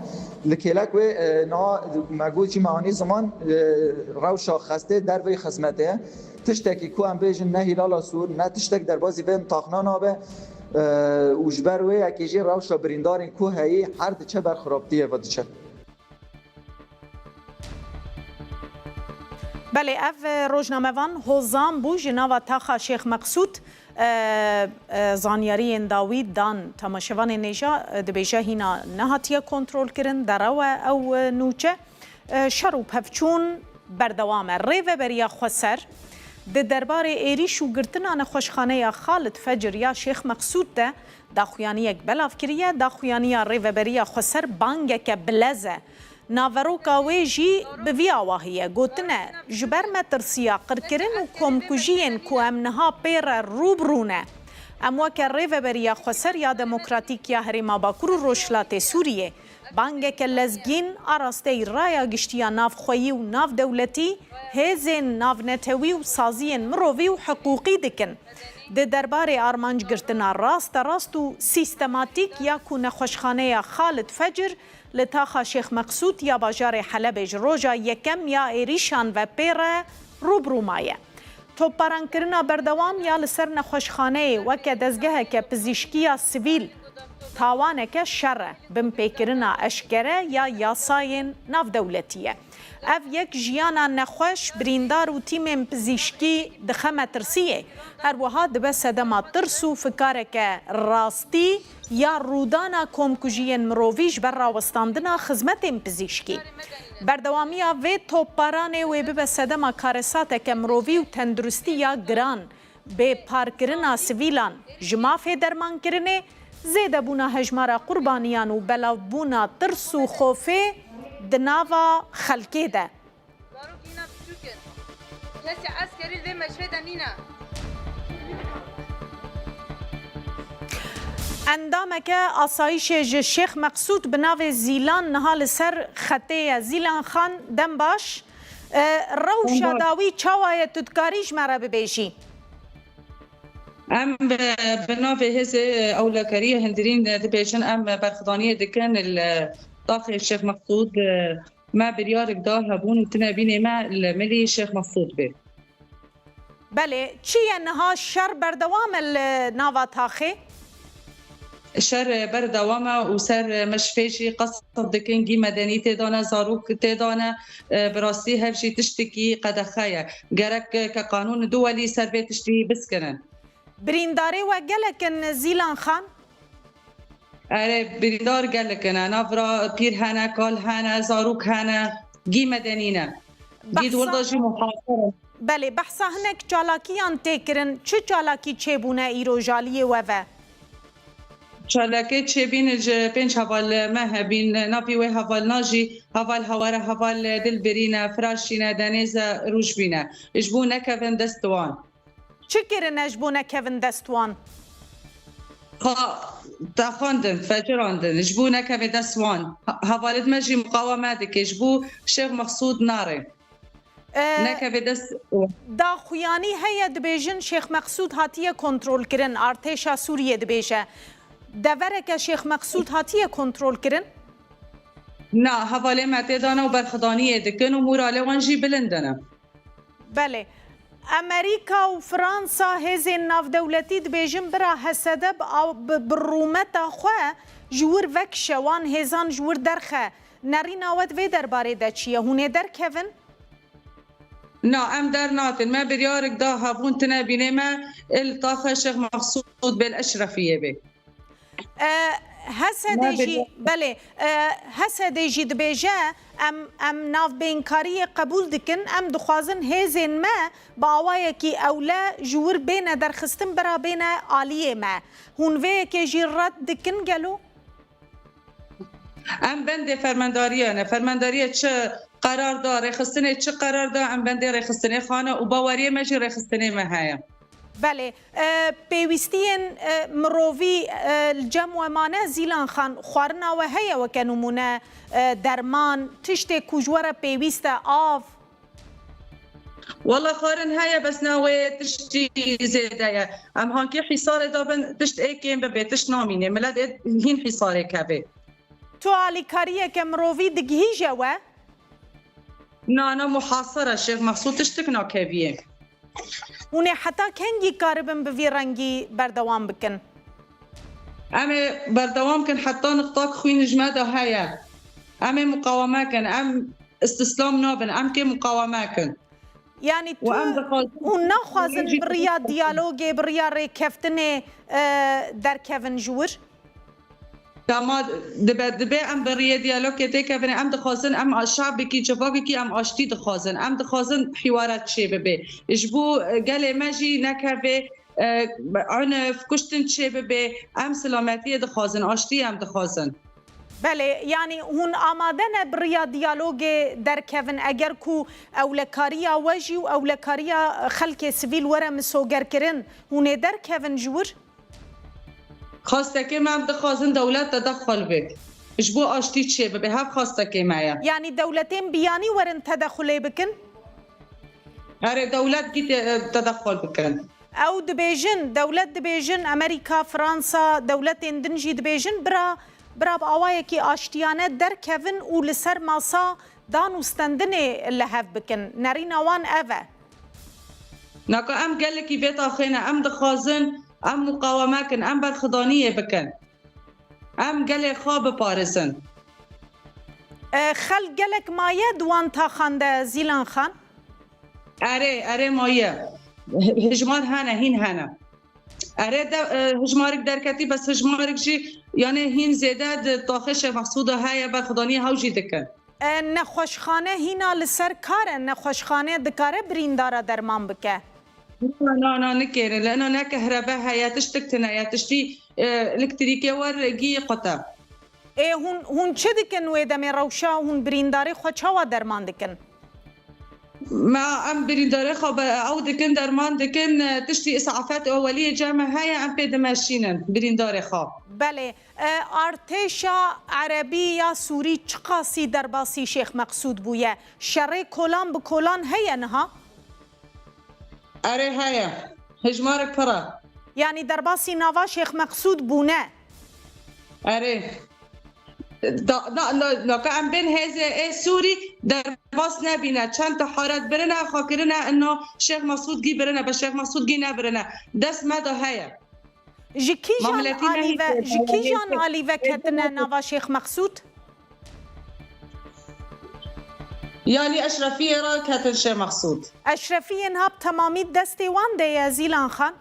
Li kêlek wê, e, niha me got jî me anî ziman, e, rewşa xestê derveyî xizmetê ye. Tiştekî ku em bêjin ne hîlala sûr, ne tiştek derbazî vê taxna nabe, e, û ji ber wê yekê jî rewşa birîndarên ku heyî her diçe ber xirabtiyê ve diçe. Belê, ev, e, rojnamevan Hozan bû ji nava taxa Şêx Meqsûd, e, e, zanyariyên dawî dan temaşevanên hêja, e, dibêje hîna nehatiye kontrolkirin, derew e ew, e, nûçe. E, şer û pevçûn berdewam e. Rêveberiya Xweser di derbarê êrîş û girtina nexweşxaneya Xalid Fecir ya Şêx Meqsûd de daxuyaniyek belav kiriye. Daxuyaniya Rêveberiya Xweser bangeke bilez e. Naveroka wê jî bi vî awahî ye. Gotine, ji ber metirsiya qirkirin û komkujiyên ku em niha pê re rû bi rû ne, Em weke Rêveberiya Xweser ya Demokratîk ya Herêma Bakur û Rojhilatê Sûriyê bangeke lezgîn a rasteyî raya giştî ya navxweyî û navdewletî, hêzên navnetewî û saziyên mirovî û hiqûqî dikin. Di derbarê armancgirtina rasterast û sîstematîk ya ku nexweşxaneya Xalid Fecir li taxa Şêx Meqsûd ya bajarê Helebê ji roja yekem ya êrîşan ve pê re rû bi rû maye. Topbarankirina berdewam ya li ser nexweşxaneyê weke dezgeheke pizîşkiya sivîl tawaneke şer e, binpêkirina eşkere ya yasayên navdewletî ye. Ev yek jiyana nexweş, birîndar û tîmên pizîşkî dixe metirsiyê. Her wiha dibe sedema tirs û fikareke rastî ya rûdana komkujiyên mirovî ji ber rawestandina xizmetên pizîşkî. Berdewamiya vê topbaranê wê bibe sedema karesateke mirovî û tenduristî ya giran, bêparkirina sivîlan ji mafê dermankirinê, zêdebûna hejmara qurbaniyan û belavbûna tirs û xofê di nava xelkê de. Zarokî hîna biçûk in. Kesê eskerî li vê meşê de nîne. Endameke asayîşê ji Şêx Meqsûd bi navê Zîlan niha li ser xetê ye. Zîlan Xan, dem baş. E, rewşa Dem baş. dawî çawa ye, tu dikarî ji me re bibêjî? Em bi, bi navê hêzê ewlekariya hundirîn dibêjin, em berxwedaniyê dikin li taxê Şêx Meqsûd. Me biryarek da hebûn û tine bînê me li milî Şêx Meqsûd bê. Belê, çi ye niha, şer berdewam e li nava taxê? Şer berdewam e û ser me ji pê jî qesd dikin, gî medenî tê de ne, zarok tê de ne. Bi rastî hev jî tiştekî qedexe ye. Gerek ke qanûn duwelî ser vê tiştî biskinin. Birîndarê we gelek in Zîlan Xan? Erê, birîndar gelek in. Nav ra pîr hene, kal hene, zarok hene, gî medenî ne. Gî di wir de jî muhasir in. Belê, behsa hinek çalakiyan tê kirin. Çi çalakî çêbûne îro ji aliyê we ve? Çalakê çêbîn ji pênc heval me hebîn. Navî wê hevalna jî heval Hawara, heval Dilbirî ne, Firaşî ne, Denêz e, Rûjbî ne. Ji bo nekevin dest wan. Çi kirine ji bo nekevin dest wan? Xwe texandin, fecirandin, ji bo nekeve dest wan. Ha-, hevalê me jî muqaweme dike, ji bo Şêx Meqsûd nare. E, Nekeve dest wan. Daxuyanî heye, dibêjin Şêx Meqsûd hatiye kontrolkirin, artêşa Sûriyê dibêje. Devereke Şêx Meqsûd hatiye kontrolkirin? Na, hevalê me tê de ne û berxwedaniyê dikin û moralê wan jî bilind in. Belê. Amerîka û Fransa, hêzên navdewletî dibêjin bira Hesede bi, bi, bi rûmeta xwe ji wir vekişe, wan hêzan ji wir derxe. Nerîna we di vê derbarê de çi ye? Hûn ê derkevin? Na, em dernatin. Me biryarek da hebûn tine bînê me il taxe Şêx Meqsûd bê, li Eşrefiyê bê. E, Hesedê jî, belê, e, Hesedê jî dibêje, em, em navbênkariyê qebûl dikin, em dixwazin hêzên me bi awayekî ewle ji wir bêne derxistin, bira bêne aliyê me. Hûn vê yekê jî red dikin gelo? Em bendê fermandariya ne. Fermandariya çi qerar da, rêxistinê çi qerar da, em bendê rêxistinê xane û baweriyê me jî rêxistinê me heye. Belê. E, pêwîstiyên, e, mirovî, e, li cem we mane, Zîlan Xan, xwarina we heye, weke nimûne, e, derman, tiştê ku ji we re pêwîst e, av? Wela xwarin heye, bes ne wê tiştî zêde ye. Em hankî hîsarê de bin, tişt ê kêm bibe, tişt namîne. Milet ê hîn hîsarê keve. Tu alîkariyeke mirovî digihîje we? Na, na, muhasir e, Şêx Meqsûd tiştik nakeviye. Hûn ê heta kengî karibin bi vî rengî berdewam bikin? Em ê berdewam kin heta niqtak xwîn ji me de heye. Em ê muqaweme kin, em îstîslam nabin, em kê muqaweme kin. Yanî tu, û em dixwazin hûn naxwazin bi riya diyalogê, bi riya rêkeftinê, e, derkevin ji wir? Dema dibe, dibe em bi riyê diyalogê têkevin, em dixwazin, em a-, şabekî, civakekî em aştî dixwazin. Em dixwazin hîwaret çêbibe. Ji bo, e, gelê me jî nekeve, e, unf, kuştin çêbibe. Em silametiyê dixwazin, aştiyê em dixwazin. Belê, yanî hûn amade ne bi riya diyalogê derkevin, eger ku ewlekariya we jî û ewlekariya xelkê sivîl were misogerkirin, hûn ê derkevin ji wir? Xastekê me, em dixwazin dewlet tedexul bê. Ji bo aştî çêbibe, hev xastekê me ye. Yanî dewletên biyanî werin tedexulê bikin? Erê, dewlet gî te-, tedexul bikin. Ew dibêjin, dewlet dibêjin, Amerîka, Fransa, dewletên din jî dibêjin, bira, bira bi awayekî aştiyane derkevin û li ser masa dan û stendinê li hev bikin. Nerîna wan ev e. Naka em gelekî vê taxê ne, em dixwazin, em muqaweme kin, em berxidaniyê bikin. Em gelê xwe biparêzin. E, xelk gelek maye di wan taxan de, Zîlan Xan? Erê, erê maye. Hijmar hene, hîn hene. Erê de, e, hijmarek derketî, bes hijmarek jî, yanê hîn zêde di taxê Şêx Mexsûda heye, berxwedaniyê hew jî dikin. E, nexweşxane hîna li ser kar e? Nexweşxane dikare birîndara derman bike? Na, na, na, nikêrin. Li ina ne kehrebe heye, tiştik tune ye, tiştî, e, elektrîkê wer gî qute. Ê, hûn, hûn çi dikin wê demê rewşa hûn birîndarê xwe çawa derman dikin? Me em birîndarê xwe be-, ew dikin, derman dikin, e, tiştî îsafet eweliyê cem me heye, em pê dimeşînin birîndarê xwe. Belê. E, artêşa erebî ya sûrî çiqasî derbasî Şêx Meqsûd bûye? Şerê kolan bi kolan heye niha? Erê, heye. Hejmarek pir e. Yanî derbasî nava Şêx Meqsûd bûne? Erê. Da, da, da, da, ka em bên hêzê ê Sûrî derbas nebîne. Çend teharet birine, xwe kirine, ino Şêx Mesûd gî birine, be Şêx Mesûd gî nebirine. Dest me de heye. Ji kîjan alî ve, ji kîjan alî ve ketine nava Şêx Meqsûd? Yanî Eşrefiyê re ketin Şêx Meqsûd. Eşrefiyên ha bi temamî destê wan de ye, Zîlan Xan?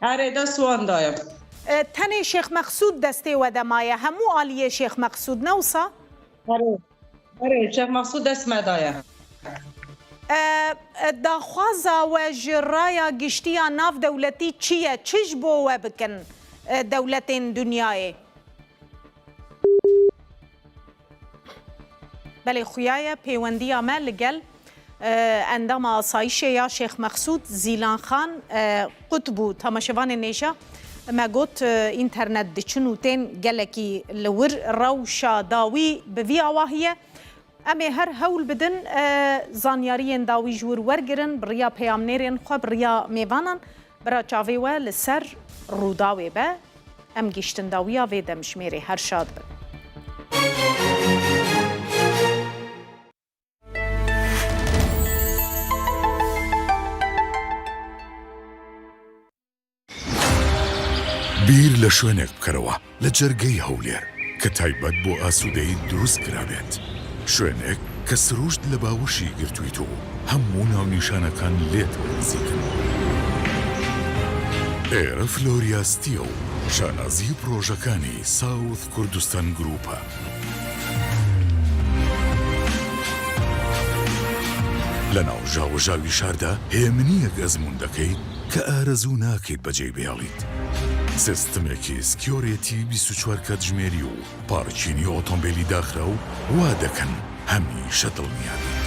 Erê, dest wan daye. E, tenê Şêx Meqsûd destê we de maye, hemû aliyê Şêx Meqsûd, ne wisa? Erê. Erê, Şêx Meqsûd dest me daye. E, e, daxwaza we ji raya giştiya navdewletî çi ye? Çi ji bo we bikin, e, dewletên dinyayê? Belê, xuya ye pêwendiya me li gel, e, endama asayîşê ya Şêx Meqsûd, Zîlan Xan, e, qut bû. Temaşevanên hêja, me got, e, înternet diçin û tên gelekî li wir, rewşa dawî bi vî awahî ye. Em ê her hewl bidin, e, zanyariyên dawî ji wir wergirin, bi riya peyamnêrên xwe, bi riya mêvanan. Bira çavê we li ser Rûdawê be. Em gihiştin dawiya vê demjimêrê. Her şad bin. بیر لە شوێنێک بکەرەوە لە جەرگەی هەولێر کە تایبەت بۆ ئاسوودەیی دروست کرابێت. شوێنێک کە سروشت لە باوەشی گرتوویت و هەموو ناونیشانەکان لێت نزیکن. ئێرە فلۆریاستی و شانازی پرۆژەکانی ساوث کوردستان گروپە. لە ناو ژاوەژاوی شاردا هێمنیەک ئەزموون دەکەیت کە ئارەزوو ناکەیت بەجێی بهێڵیت. سیستمێکی سکیۆرێتی بیست و چوار کاتژمێری و پارکینی ئۆتۆمبیلی داخراو وا دەکەن هەمیشە دڵنیا بیت.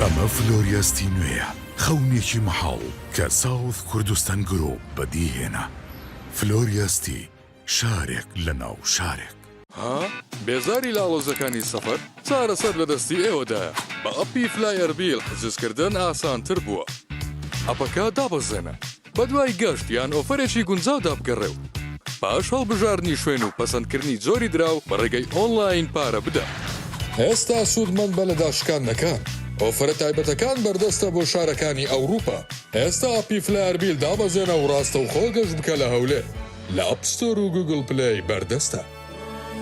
ئەمە فلۆریاستی نوێیە، خەونێکی مەحاڵ کە ساوث کوردستان گروپ بەدیهێنا. فلۆریاستی، شارێک لە ناو شارێک. ها؟ بێزاری لە ئاڵۆزەکانی سەفەر؟ چارەسەر لە دەستی ئێوەدایە. بە ئەپی فلای ئەربیل حجزکردن ئاسانتر بووە. ئەپەکە دابەزێنە. بە دوای گەشت یان ئۆفەرێکی گونجاودا بگەڕێ و پاش هەڵبژاردنی شوێن و پەسەندکردنی جۆری دراو بە ڕێگەی ئۆنلاین پارە بدە. ئێستا سوودمەند بە لە داشکاندنەکان. ئۆفەرە تایبەتەکان بەردەستە بۆ شارەکانی ئەوروپا. ئێستا ئەپی فلای ئەربیل دابەزێنە و ڕاستەوخۆ گەشت بکە لە هەولێر. لە ئەپ ستۆر و گوگڵ پلەی بەردەستە.